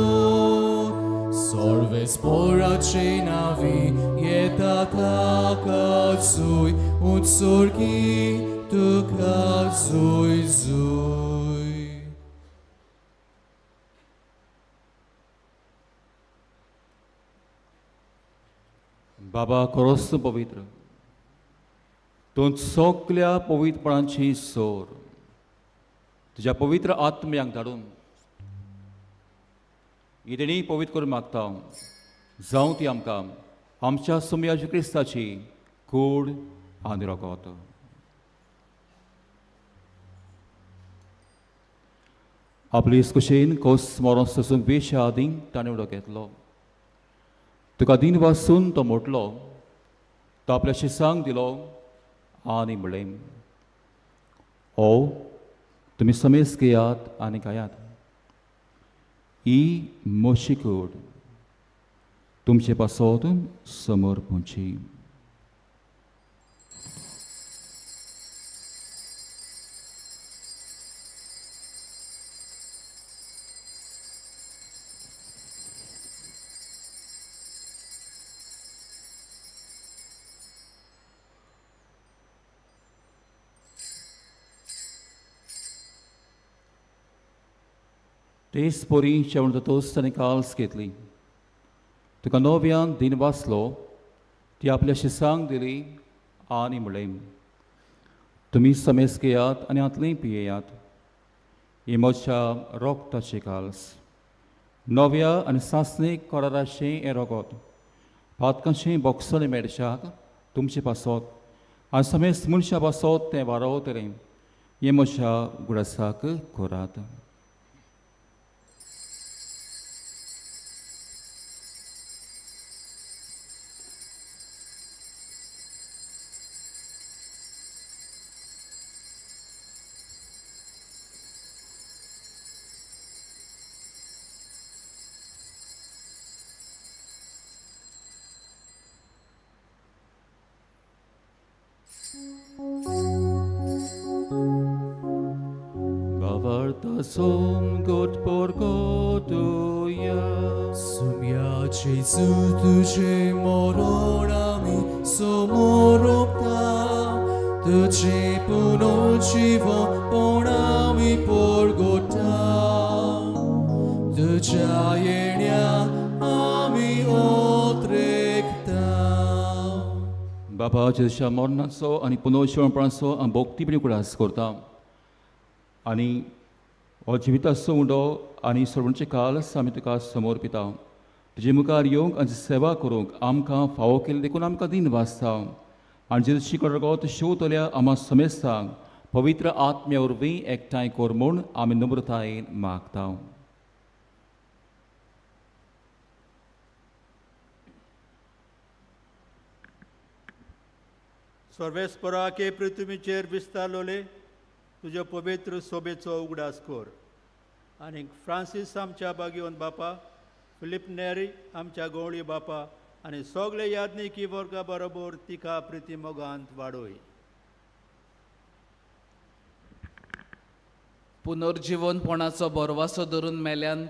Sorves pora cenavi, ieta ta calzui, un sorgi tu calzui zui. बाबा खरोच तूं पवित्र, तूं सगल्या पवित्रपणाची सोर. तुज्या पवित्र आत्म्यांक धाडून ही देणी पवित्र करून मागता. जावं ती आमकां आमच्या सुमया क्रिस्ताची कूड आनी रगत. आपली कुशीन कोस मरोन सोसूंक वेशा आदीं ताणें उडो घेतलो. तुका दिन वासून तो मोटलो. तो आपल्या शिसांक दिलो आनी म्हणलें, ओ तुमी समेस घेयात आनी खायात. ही म्हजी कूड तुमचे पासत समोर पुची. तेच पोरी जेवण जातोच ताणें काल्स घेतली. तुका नव्यान दिन वाचलो. ती आपल्या शिसांक दिली आनी म्हणलें, तुमी समेस घेयात आनी हातलीं पियेयात. ही म्हज्या रोगताची काल्स, नव्या आनी सासणीक कराराचें हें रोगत. पातकांचें बोगसणें मेळच्याक तुमचे पासत आनी समेस मनशा पासत तें वारवतलें. हें म्हज्या गुडासाक करात. Som God porgotuja. Sumia Jesu tuđe moronami somoropta, tuđe punočivo ponami porgota, tuđa jenja ami otrekta. बाबा जेजूच्या मरणाचो आनी पुनर्जिवणपणाचो आनी भक्ती उगडास करता आनी हो जिविताचो उंडो आनी सर्वणचे कालस आमी तुका समोर पिता. तुजे मुखार येवंक आनी सेवा करूंक आमकां फावो केली देखून आमकां दिन वाचता. आनी जेजूची कडगत शिवतल्या आमा समेस्तांक पवित्र आत्म्या वरवीं एकठांय कर म्हूण आमी नम्रतायेन मागता. सर्वेस्पराके पृथ्वीचेर विस्तारलोले तुज्या पवित्र सोबेचो उगडास कर. आनी फ्रांसीस आमच्या बागेवन बापा, फिलीप नेरी आमच्या गवळी बापा आनी सगळे यादनिकी वर्गा बरोबर तिका प्रिती मोगांत वाडोय. पुनर्जिवनपणाचो बरवासो धरून मेल्यांत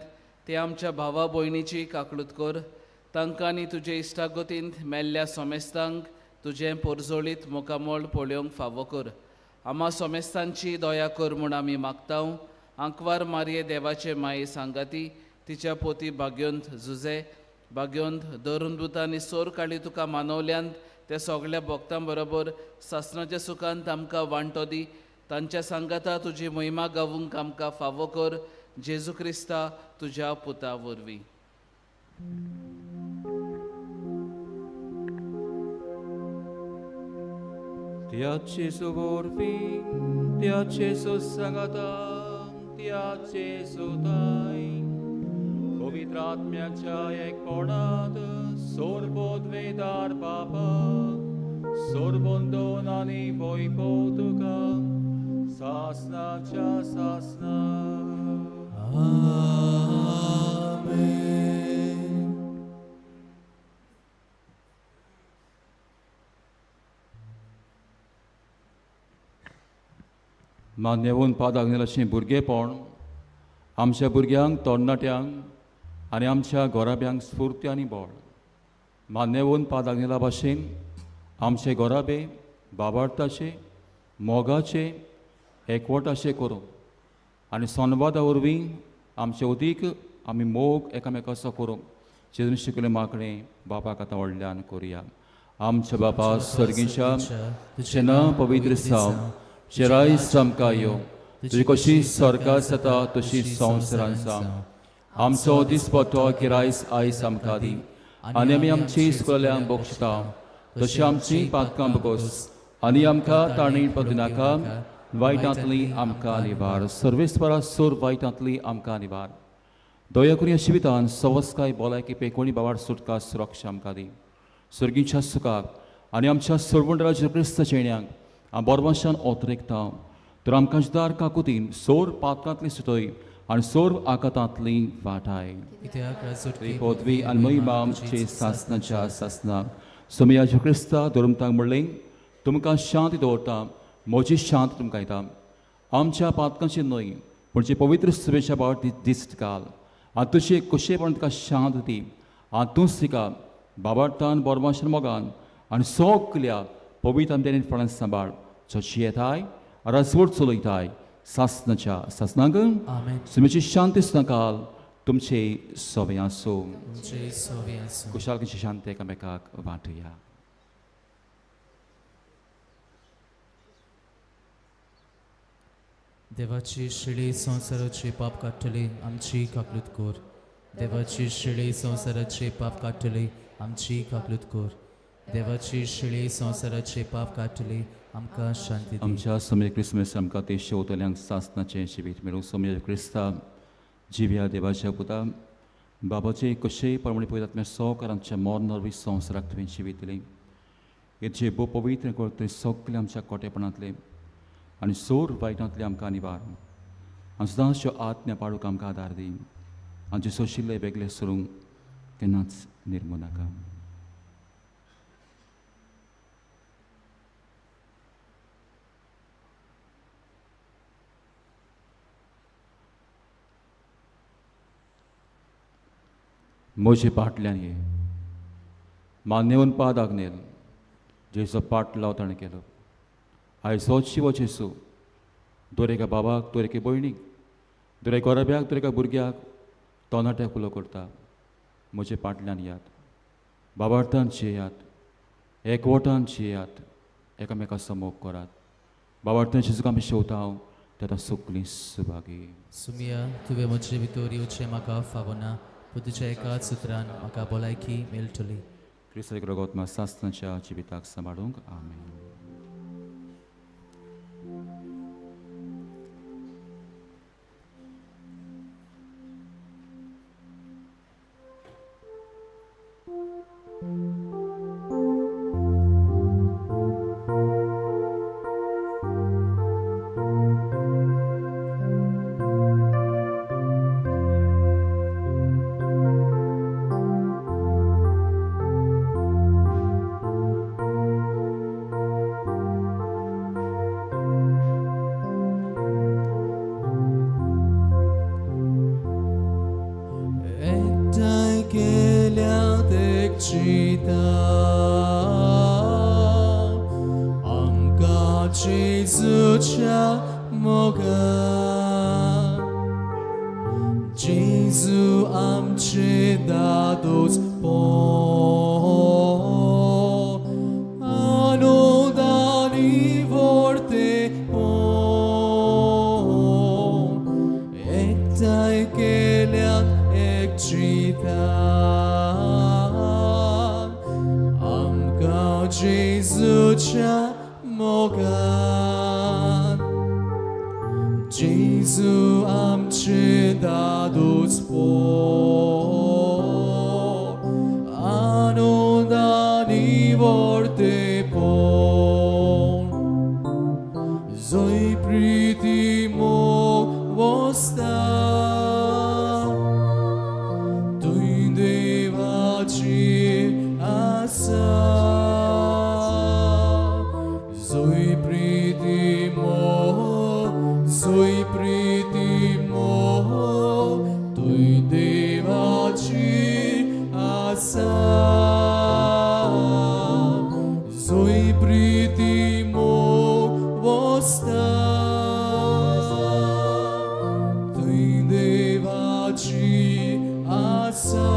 ते आमच्या भावा भयणीची काकळूत कर. तांकां आनी तुजे इश्टागतींत मेल्ल्या सोमेस्तांक तुजें पोरजोळीत मुखामळ पळोवंक फावो कर. आमा सोमेस्तांची दया कर म्हूण आमी मागता. आंकवार मारये देवाचे माये सांगाती तिच्या पोती भाग्योंत जुजे भाग्योंत धरून आनी सोर काळी तुका मानवल्यांत त्या सगळ्या भक्तां बरोबर सासणाच्या सुखांत आमकां वांटो दी. तांच्या सांगाता तुजी महिमा गावूंक आमकां फावो कर. जेजू क्रिस्ता तुज्या पुता वरवीं. त्याचे वरवीं, त्याचे सांगाता, त्याचे सुताय पवित्र आत्म्याच्या एकपणात सोरबोद्वेदार बापा सोरबंदोन आनी वैभव तुका सासनाच्या सासना. मान्यवून पादाग्नेलाचें भुरगेपण आमच्या भुरग्यांक, तरणाट्यांक आनी आमच्या घोराब्यांक स्फूर्ती आनी बळ. मान्यवून पादाग्नेला भाशेन आमचे घोराबे बाबार्थाचे, मोगाचे, एकवटाचे करूं आनी संवादा वरवीं आमचे अदीक आमी मोग एकामेकाचो करूंक जेजून शिकले मागणें बापाक आतां व्हडल्यान करुया. आमच्या बापा सर्गीच्या, तुजें नांव पवित्र जावं, तुजें रायज आमकां येवं, तुजी कशी सरकार जाता तशी संवसारान जावं. आमचो दिसपट्टो गिरायस आयज आमकां दी आनी आमी आमची इस्कोल्यांक बक्षता तशी आमची पातकां बगोस आनी आमकां ताणी पदिनाका वायटांतली आमकां निवार. सर्वेस्परा सोर वायटांतली आमकां निवार. दया करून शिवितान सवस्काय भलायकी पेकोणी बाबार सुटका सुरक्षा आमकां दी. सर्गीच्या सुखाक आनी आमच्या सर्वंडराच्या क्रिस्त चेण्यांक आम बोरवाशान ओतरेकता तर आमकां दार काकुतीन सोर पातकांतली सुटय आनी सोर आकातांतली वाटाय. पदवी आनी महिमा आमचे सासनाच्या सासना. सोमयाच्या क्रिस्ता धर्मतांक म्हणलें, तुमकां शांती दवरता, म्हजी शांत तुमकां येता. आमच्या पातकांची न्हय पूण जे पवित्र सुबेच्या बाबत दिश्ट घाल आनी तुजे कुशेपण तुका शांत दी आनी तूंच तिका बाबार्थान बोरमाशन मोगान आनी सगल्या पवित्र आमच्या फळां सांबाळ जशी येताय राजवट चलयताय सासनाच्या सासनांक. सुमेची शांती काल तुमचे सवे आसूं. कुशालकीची शांती एकामेकाक वांटुया. देवाची शिळी संवसाराचे पाप काडटली आमची काकलूत कर. देवाची शिळी संवसाराचे पाप काडटली आमची काकलूत कर. देवाची शिळी संवसाराचे पाप काडटली आमकां शांती. आमच्या सोमय क्रिसमस आमकां ते शेवतल्यांक सासनाचें जिवीत मेळूं. सोमय क्रिस्ता जिव्या देवाच्या पुता बाबाचे कशेय प्रमाणे पळयतात आत्म्या सवकार आमच्या मरण वरवीं संवसाराक तुवें जिवीत दिलें. हेचे भोव पवित्र करतले सगळे आमच्या कोटेपणांतले आनी सोर वायटांतले आमकां निवार आनी सदांच आत्म्या पाडूंक आमकां आदार दी. आमचे सोशिल्ले वेगळे सरूंक केन्नाच निर्मू नाका. म्हजे पाटल्यान ये मान्यवन पाद आग्नेल जेजो पाट लाव ताणें केलो. आयज होच शिवो जेजू दर एका बाबाक, दर एके भयणीक, दर एका गोरब्याक, दर एका भुरग्याक तरणाट्याक उलो करता, म्हजे पाटल्यान यात, बाबार्थान जियेयात, एकवटान जियेयात, एकामेका समोग करात. बाबार्थान जेजूक आमी शेवता हांव तेन्ना सगळीं सुभागी. सुमिया, तुवें म्हजे भितर येवचें म्हाका फावना, पूण तुज्या एकाच सुत्रान म्हाका भलायकी मेळटली. क्रिस्ताक रगत सासनाच्या जिविताक सांबाळूंक. आमेन. एकचिता आमकां जेजूच्या मोगान जेजू आमचे दादोस आनंदानी व्हरते एकठांय केल्यान एकचिता आमकां जेजूच्या मोगान जेजू आमचे दादोस आनंदानी व्हरते जंय प्रिती मोग वसता थंय देवाची आसा जंय प्रिती मोग जंय प्रिती मोग थंय देवाची आसा जंय प्रिती मोग वसता थंय देवाची आसा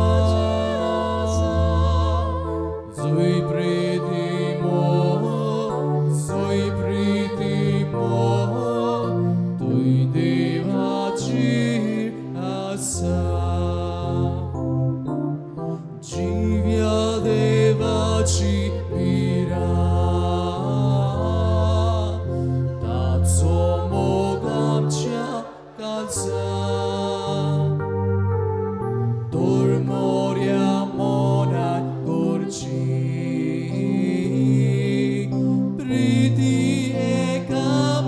जंय प्रिती मोग जंय प्रिती मोग थंय देवाची आसा जिव्या देवाची पिरा ताचो मोग आमच्या काळजा तोर मोऱ्या मनात करची प्रिती एकामेकाची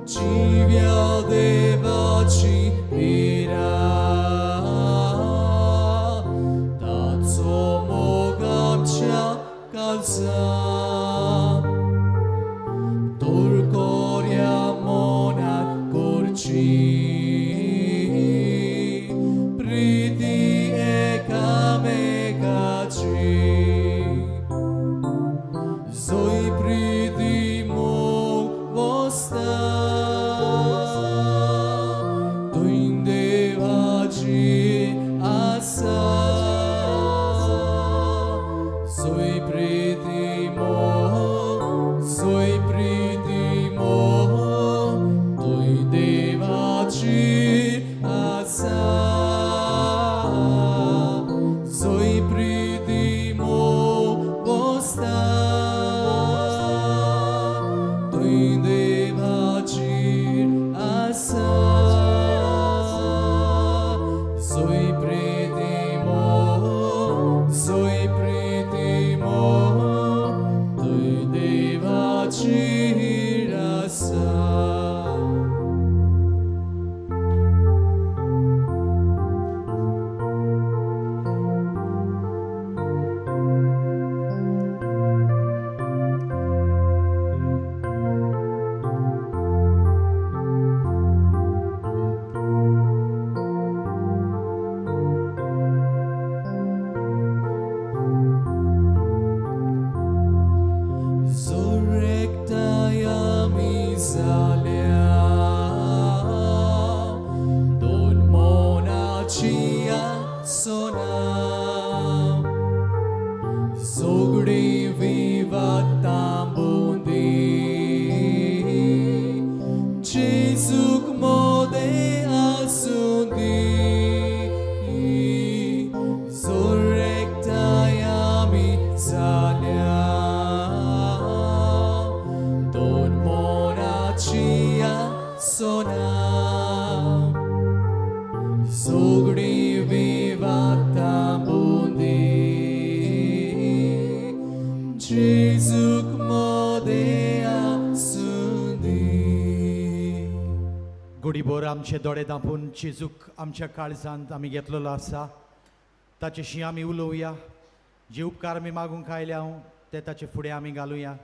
जिव्या देवाची पिरा ताचो मोग आमच्या काळजा तोर कोऱ्या मनात करची प्रिती एकामेकाची जंय प्रिती मोग वसता थंय देवाची आसा जंय प्रिती मोग जंय प्रिती मोग थंय देवाची आसा जंय प्रिती मोग वसता थंय देवाची आसा जंय प्रिती मोग जंय प्रिती मोग थंय देवाची आसा. Zorekta आमी जाल्या दोन मोनाची आसना जोगडी विवाद तांबुंदी जेजूक मोदे आसुंदी जोरेकता आमी जाल्या दोन मोनाची आसना जोगडी विवाद तांबुंदी जेजूक मोदे आसुंदी. गुडीभर आमचे दोळे धांपून जेजूक आमच्या काळजांत आमी घेतलेलो आसा ताचेशी आमी उलोवया. जे उपकार आमी मागूंक आयल्या ते ताचे फुडें आमी घालुया.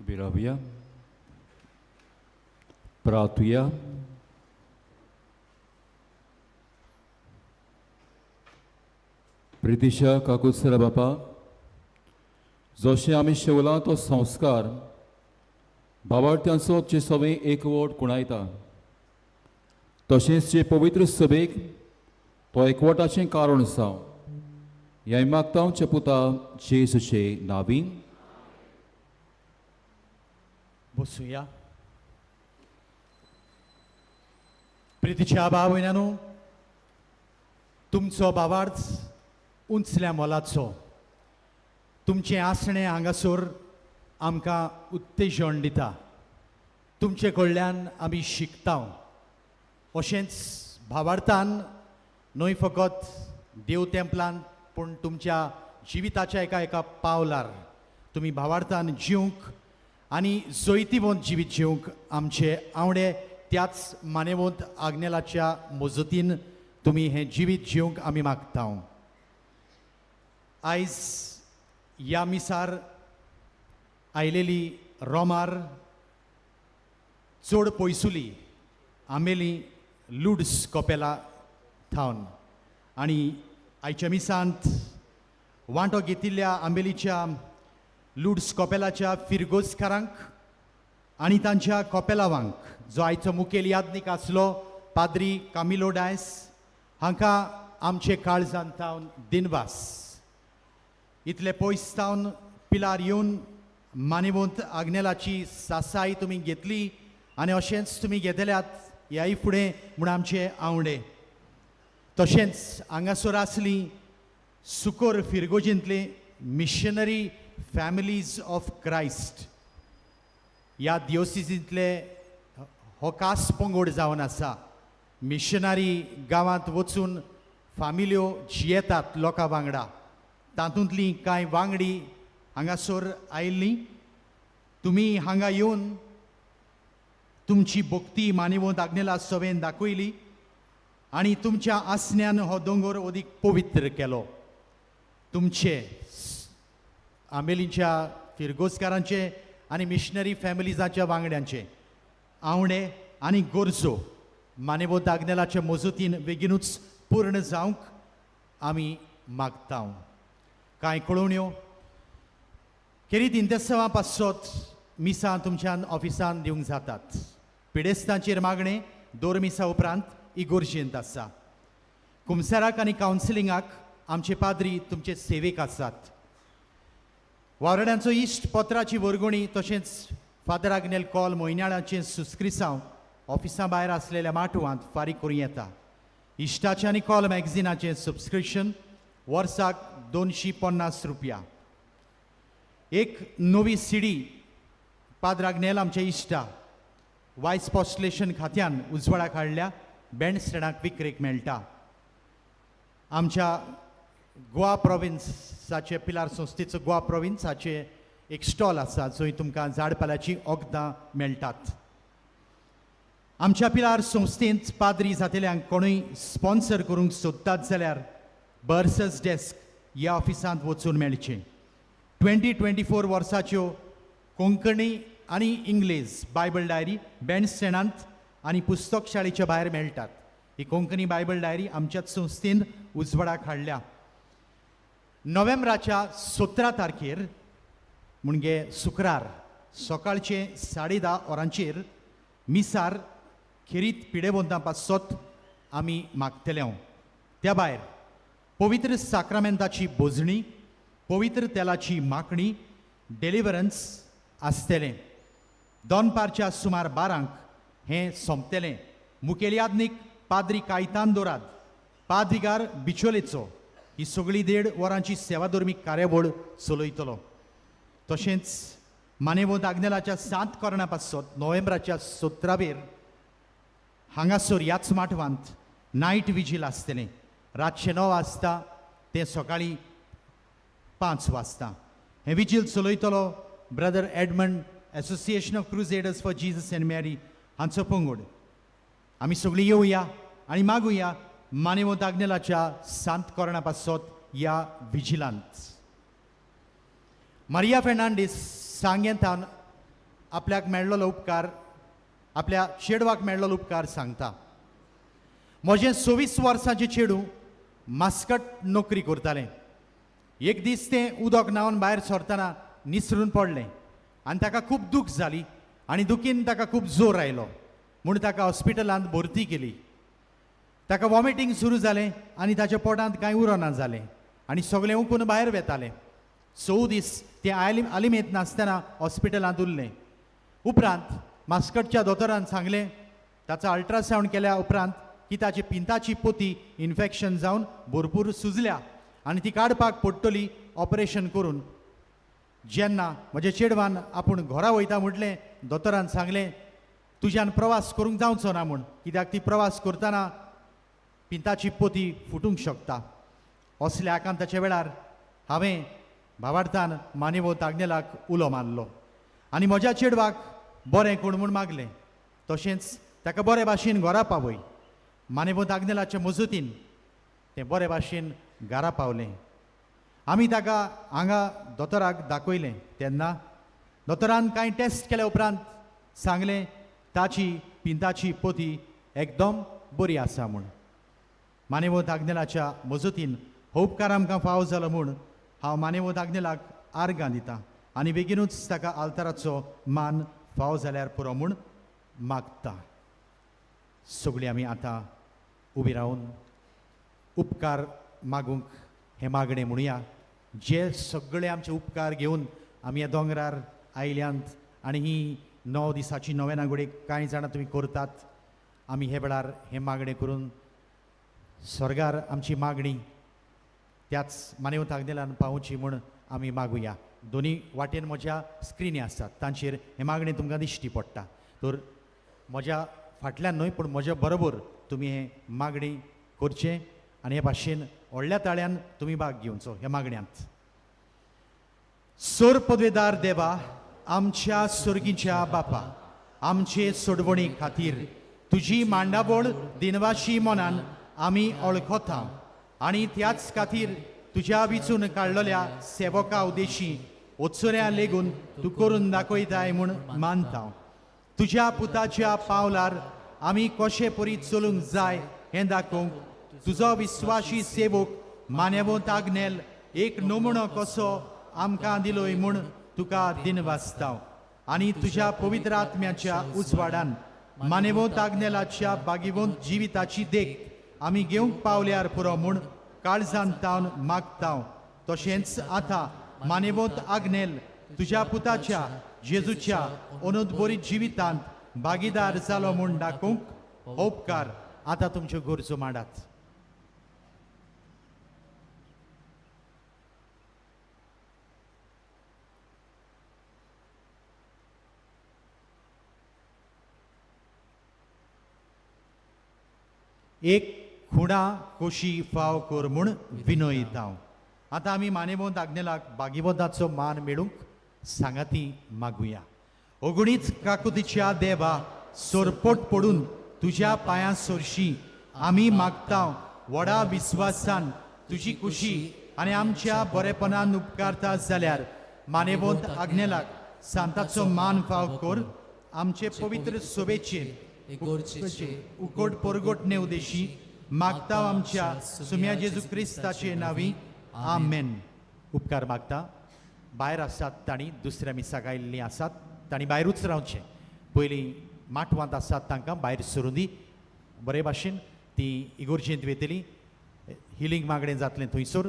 उबी रावया, प्रार्थुया. प्रितीशा काकुसरा बापा, जशें आमी शेवला तो संस्कार बाबार्थ्यांचो जे सवे एकवट कुणायता, तशेंच जे पवित्र सभेक तो एकवटाचें कारण आसा. ह्या मागता आमच्या पुता जेजूचे नावीन. बसुया. प्रितीच्या भाव भयणांनो, तुमचो भावार्थ उंचल्या मोलाचो, तुमचें आसणें हांगासर आमकां उत्तेजन दिता, तुमचे कडल्यान आमी शिकता. अशेंच भावार्थान न्हय फकत देव तेंपलान पूण तुमच्या जिविताच्या एका एका पावलार तुमी भावार्थान जिवंक आनी जैतिवंत जिवीत जिवंक आमचे आवडे त्याच मानेवंत आग्नेलाच्या मजतीन तुमी हें जिवीत जिवंक आमी मागता. आयज ह्या मिसार आयलेली रोमार चड पयसुली आमेली लुड्स कोपेला थावन आनी आयच्या मिसांत वांटो घेतिल्ल्या आंबेलीच्या लुड्स कोपेलाच्या फिरगोजकारांक आनी तांच्या कोपेलावांक, जो आयचो मुखेल यादनीक आसलो पाद्री कामिलो डायस, हांकां आमचे काळजांत थावन दिनवास. इतले पयस थावन पिलार येवन मानेवंत आग्नेलाची सासाय तुमी घेतली आनी अशेंच तुमी घेतल्यात ह्याय फुडें म्हूण आमचे आवडे. तशेंच हांगासर आसली सुकोर फिरगोजींतली मिशनरी फॅमिलीज ऑफ क्रायस्ट ह्या दियोसिजींतले हो खास पंगड जावन आसा. मिशनरी गांवांत वचून फामिल्यो जियेतात लोकां वांगडा, तातूंतलीं कांय वांगडी हांगासर आयिल्लीं. तुमी हांगा येवन तुमची भक्ती मानिवंत आग्नेला सवेन दाखयली आनी तुमच्या आसण्यान हो दोंगर अदीक पवित्र केलो. तुमचे आंबेलीच्या फिरगोजकारांचे आनी मिशनरी फॅमिलीजाच्या वांगड्यांचे आवडे आनी गरजो मानेवंत आग्नेलाचे मजतीन बेगीनूच पूर्ण जावंक आमी मागता. कांय कळोवण्यो खेरीत इंतेसांवा पासत मिसां तुमच्यान ऑफिसान दिवंक जातात. पिडेस्तांचेर मागणें दोर मिसा उपरांत इगोर्जेंत आसा. कुमसाराक आनी कावन्सिलिंगाक आमचे पाद्री तुमचे सेवेक आसात. वावराड्यांचो इश्ट पत्राची वर्गणी तशेंच फादर आग्नेल कॉल म्हयन्याळाचें सुस्क्रिसांव ऑफिसा भायर आसलेल्या माटवांत फारीक करूं येता. इश्टाचें आनी कॉल मॅगझिनाचें सबस्क्रिप्शन वर्साक 250 रुपया. एक नवी सीडी पाद्र आग्नेल आमच्या इश्टा वायस पॉस्टलेशन खात्यान उजवाडाक हाडल्या, बँड स्टँडाक विक्रेक मेळटा. आमच्या गोवा प्रोविन्साचे पिलार संस्थेचो गोवा प्रोविन्साचे एक स्टॉल आसा जंय तुमकां झाडपाल्याचीं वखदां मेळटात. आमच्या पिलार संस्थेंत पाद्री जातेल्यांक कोणूय स्पॉन्सर करूंक सोदतात जाल्यार बर्सस डेस्क ह्या ऑफिसांत वचून मेळचें. 2024 वर्साच्यो कोंकणी आनी इंग्लीश बायबल डायरी बँड स्टँडांत आनी पुस्तक शाळेच्या भायर मेळटात. ही कोंकणी बायबल डायरी आमच्याच संस्थेन उजवाडाक हाडल्या. नोव्हेंबराच्या 17 तारखेर म्हणजे शुक्रार सकाळचे 10:30 वरांचेर मिसार खेरीत पिडेवंतां पासत आमी मागतले. त्या भायर पवित्र साक्रामेंताची बोजणी, पवित्र तेलाची मागणी, डेलिवरन्स आसतलें. दनपारच्या सुमार 12 हें सोंपतलें. मुखेल यादनीक पाद्री कायतान दोराद, पाद्रिगार बिचोलेचो ही सगळी 1.5 वरांची सेवाधर्मीक कार्यावळ चलयतलो. तशेंच मानेवंत आग्नेलाच्या 7 कोरणां पासत नोव्हेंबराच्या 17वेर हांगासर ह्याच माटवांत नायट विजील आसतलें. रातचें 9 वाजता तें सकाळीं 5 वाजता. हें vigil चलयतलो brother Edmund, association of crusaders for Jesus and Mary हांचो पंगड. आमी सगळीं येवया आनी मागुया मानेवंत आग्नेलाच्या 7 कोरणां पासत ह्या विजिलांत. मारिया फेर्नांडीस सांगेंतान आपल्याक मेळ्ळलो उपकार, आपल्या चेडवाक मेळ्ळलो उपकार सांगता. म्हजें 26 वर्सांचें चेडूं मास्कट नोकरी करतालें. एक दीस तें उदक न्हांवन भायर सरतना निसरून पडलें आनी ताका खूब दूख जाली आनी दुखीन ताका खूब जोर आयलो म्हूण ताका हॉस्पिटलांत भरती केली. ताका वॉमिटींग सुरू जालें आनी ताच्या पोटांत कांय उरना जालें आनी सगळें उकून भायर वेतालें. 6 दीस तें आलिमेंत नासतना हॉस्पिटलांत उरलें. उपरांत मास्कटच्या दोतोरान सांगलें ताचो अल्ट्रासावंड केल्या उपरांत की ताची पिंताची पोती इन्फेक्शन जावन भरपूर सुजल्या आनी ती काडपाक पडटली ऑपरेशन करून. जेन्ना म्हज्या चेडवान आपूण घरा वयता म्हटलें, दोतोरान सांगलें तुज्यान प्रवास करूंक जावचो ना म्हूण, कित्याक ती प्रवास करतना पिंताची पोती फुटूंक शकता. असल्या आकांताच्या वेळार हांवें भावार्थान मानेवत आग्नेलाक उलो मारलो आनी म्हज्या चेडवाक बरें कोण म्हूण मागलें, तशेंच ताका बरे भाशेन घरा पावय. मानेवत आग्नेलाचे मजतीन तें बरे भाशेन घरा पावलें. आमी ताका हांगा दोतोराक दाखयलें तेन्ना दोतोरान कांय टेस्ट केल्या उपरांत सांगलें ताची पिंताची पोती एकदम बरी आसा म्हूण. मानेवत आग्नेलाच्या मजतीन हो उपकार आमकां फावो जालो म्हूण हांव मानेवत आग्नेलाक आर्गां दितां आनी बेगीनूच ताका आल्ताराचो मान फावो जाल्यार पुरो म्हूण मागता. सगळीं आमी आतां उबी रावन उपकार मागूंक हें मागणें म्हणुया. जे सगळे आमचे उपकार घेवन आमी ह्या दोंगरार आयल्यांत आनी ही 9 दिसाची नवेना घडये कांय जाणां तुमी करतात, आमी हे वेळार हें मागणें करून स्वर्गार आमची मागणी त्याच मानेवत आग्नेलान पावोवची म्हूण आमी मागुया. दोनी वाटेन म्हज्या स्क्रिनी आसात तांचेर हें मागणें तुमकां दिश्टी पडटा. तर म्हज्या फाटल्यान न्हय पूण म्हज्या बरोबर तुमी हें मागणी करचें आनी हे भाशेन व्हडल्या ताळ्यान तुमी भाग घेवचो ह्या मागण्यांत. सोर पदवेदार देवा, आमच्या सोर्गीच्या बापा, आमचे सोडवणी खातीर तुजी मांडावळ दिनवाशी मनान आमी वळखता आनी त्याच खातीर तुज्या विचून काडलेल्या सेवका उदेशी ओचोऱ्या लेगून तूं करून दाखयताय म्हूण मानता. तुज्या पुताच्या पावलार आमी कशे परी चलूंक जाय हें दाखोवंक तुजो विस्वाशी सेवक मानेवंत आग्नेल एक नमुनो कसो आमकां दिलोय म्हूण तुका दिनवासता आनी तुज्या पवित्र आत्म्याच्या उजवाडान मानेवंत आग्नेलाच्या बागिवंत जिविताची देख आमी घेवंक पावल्यार पुरो म्हूण काळजान तावन मागता. तशेंच आतां मानेवंत आग्नेल तुज्या पुताच्या जेजूच्या अनुदबरीत जिवितांत भागीदार जालो म्हूण दाखोवंक उपकार आतां तुमच्यो गरजो मांडात. एक खुणा कोशी फाव कर म्हूण विनयता. आतां आमी मानेवंत आग्नेलाक बागिवंताचो मान मेळूंक सांगाती मागुया. ओगुणीच काकुतीच्या देवा, सोरपोट पडून तुज्या पांयां सोरशी आमी मागता व्हडा विस्वासान तुजी खुशी आनी आमच्या बरेपणान उपकारता जाल्यार मानेवंत आग्नेलाक सांताचो मान फाव कर. आमचे पवित्र सोबेचेर उकोट परगोटणे उदेशी मागता आमच्या सुम्या जेजू क्रिस्ताचे नांवी, आमेन. उपकार मागता. भायर आसात तांणी दुसऱ्या मिसाक आयिल्लीं आसात तांणी भायरूच रावचें. पयलीं माटवांत आसात तांकां भायर सरूं दी बरे भाशेन. ती इगोर्जेंत वेतली, हिलींग मागणें जातलें थंयसर.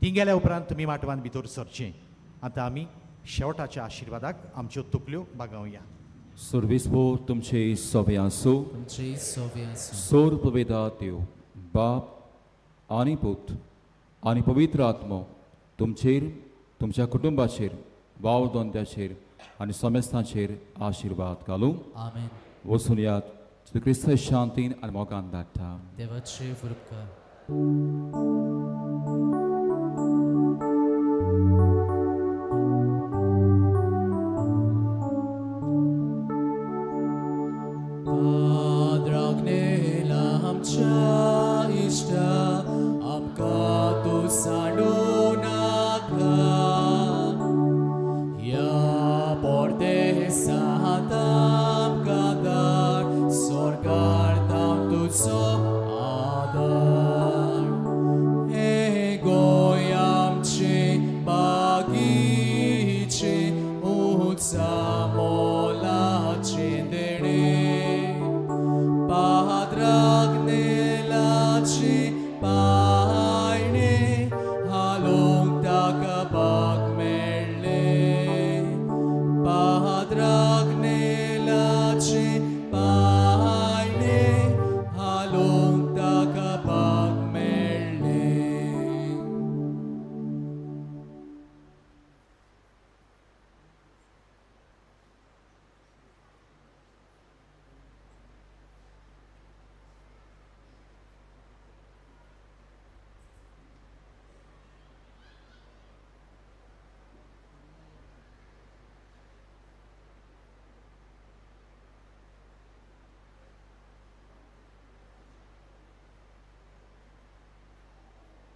ती गेल्या उपरांत तुमी माटवांत भितर सरचें. आतां आमी शेवटाच्या आशिर्वादाक आमच्यो तकल्यो बागावया. सर्वेस्पोर तुमचे सोवे आसूं, तुमचे सोवे आसूं. सोर पवेदा देव बाप आनी पूत आनी पवित्र आत्मो तुमचेर, तुमच्या कुटुंबाचेर, वावर धंद्याचेर आनी समेस्तांचेर आशिर्वाद घालूं. आमेन. वचून यात क्रिस्त शांतीन आनी मोगान धाडटा. देवाचे उपकार.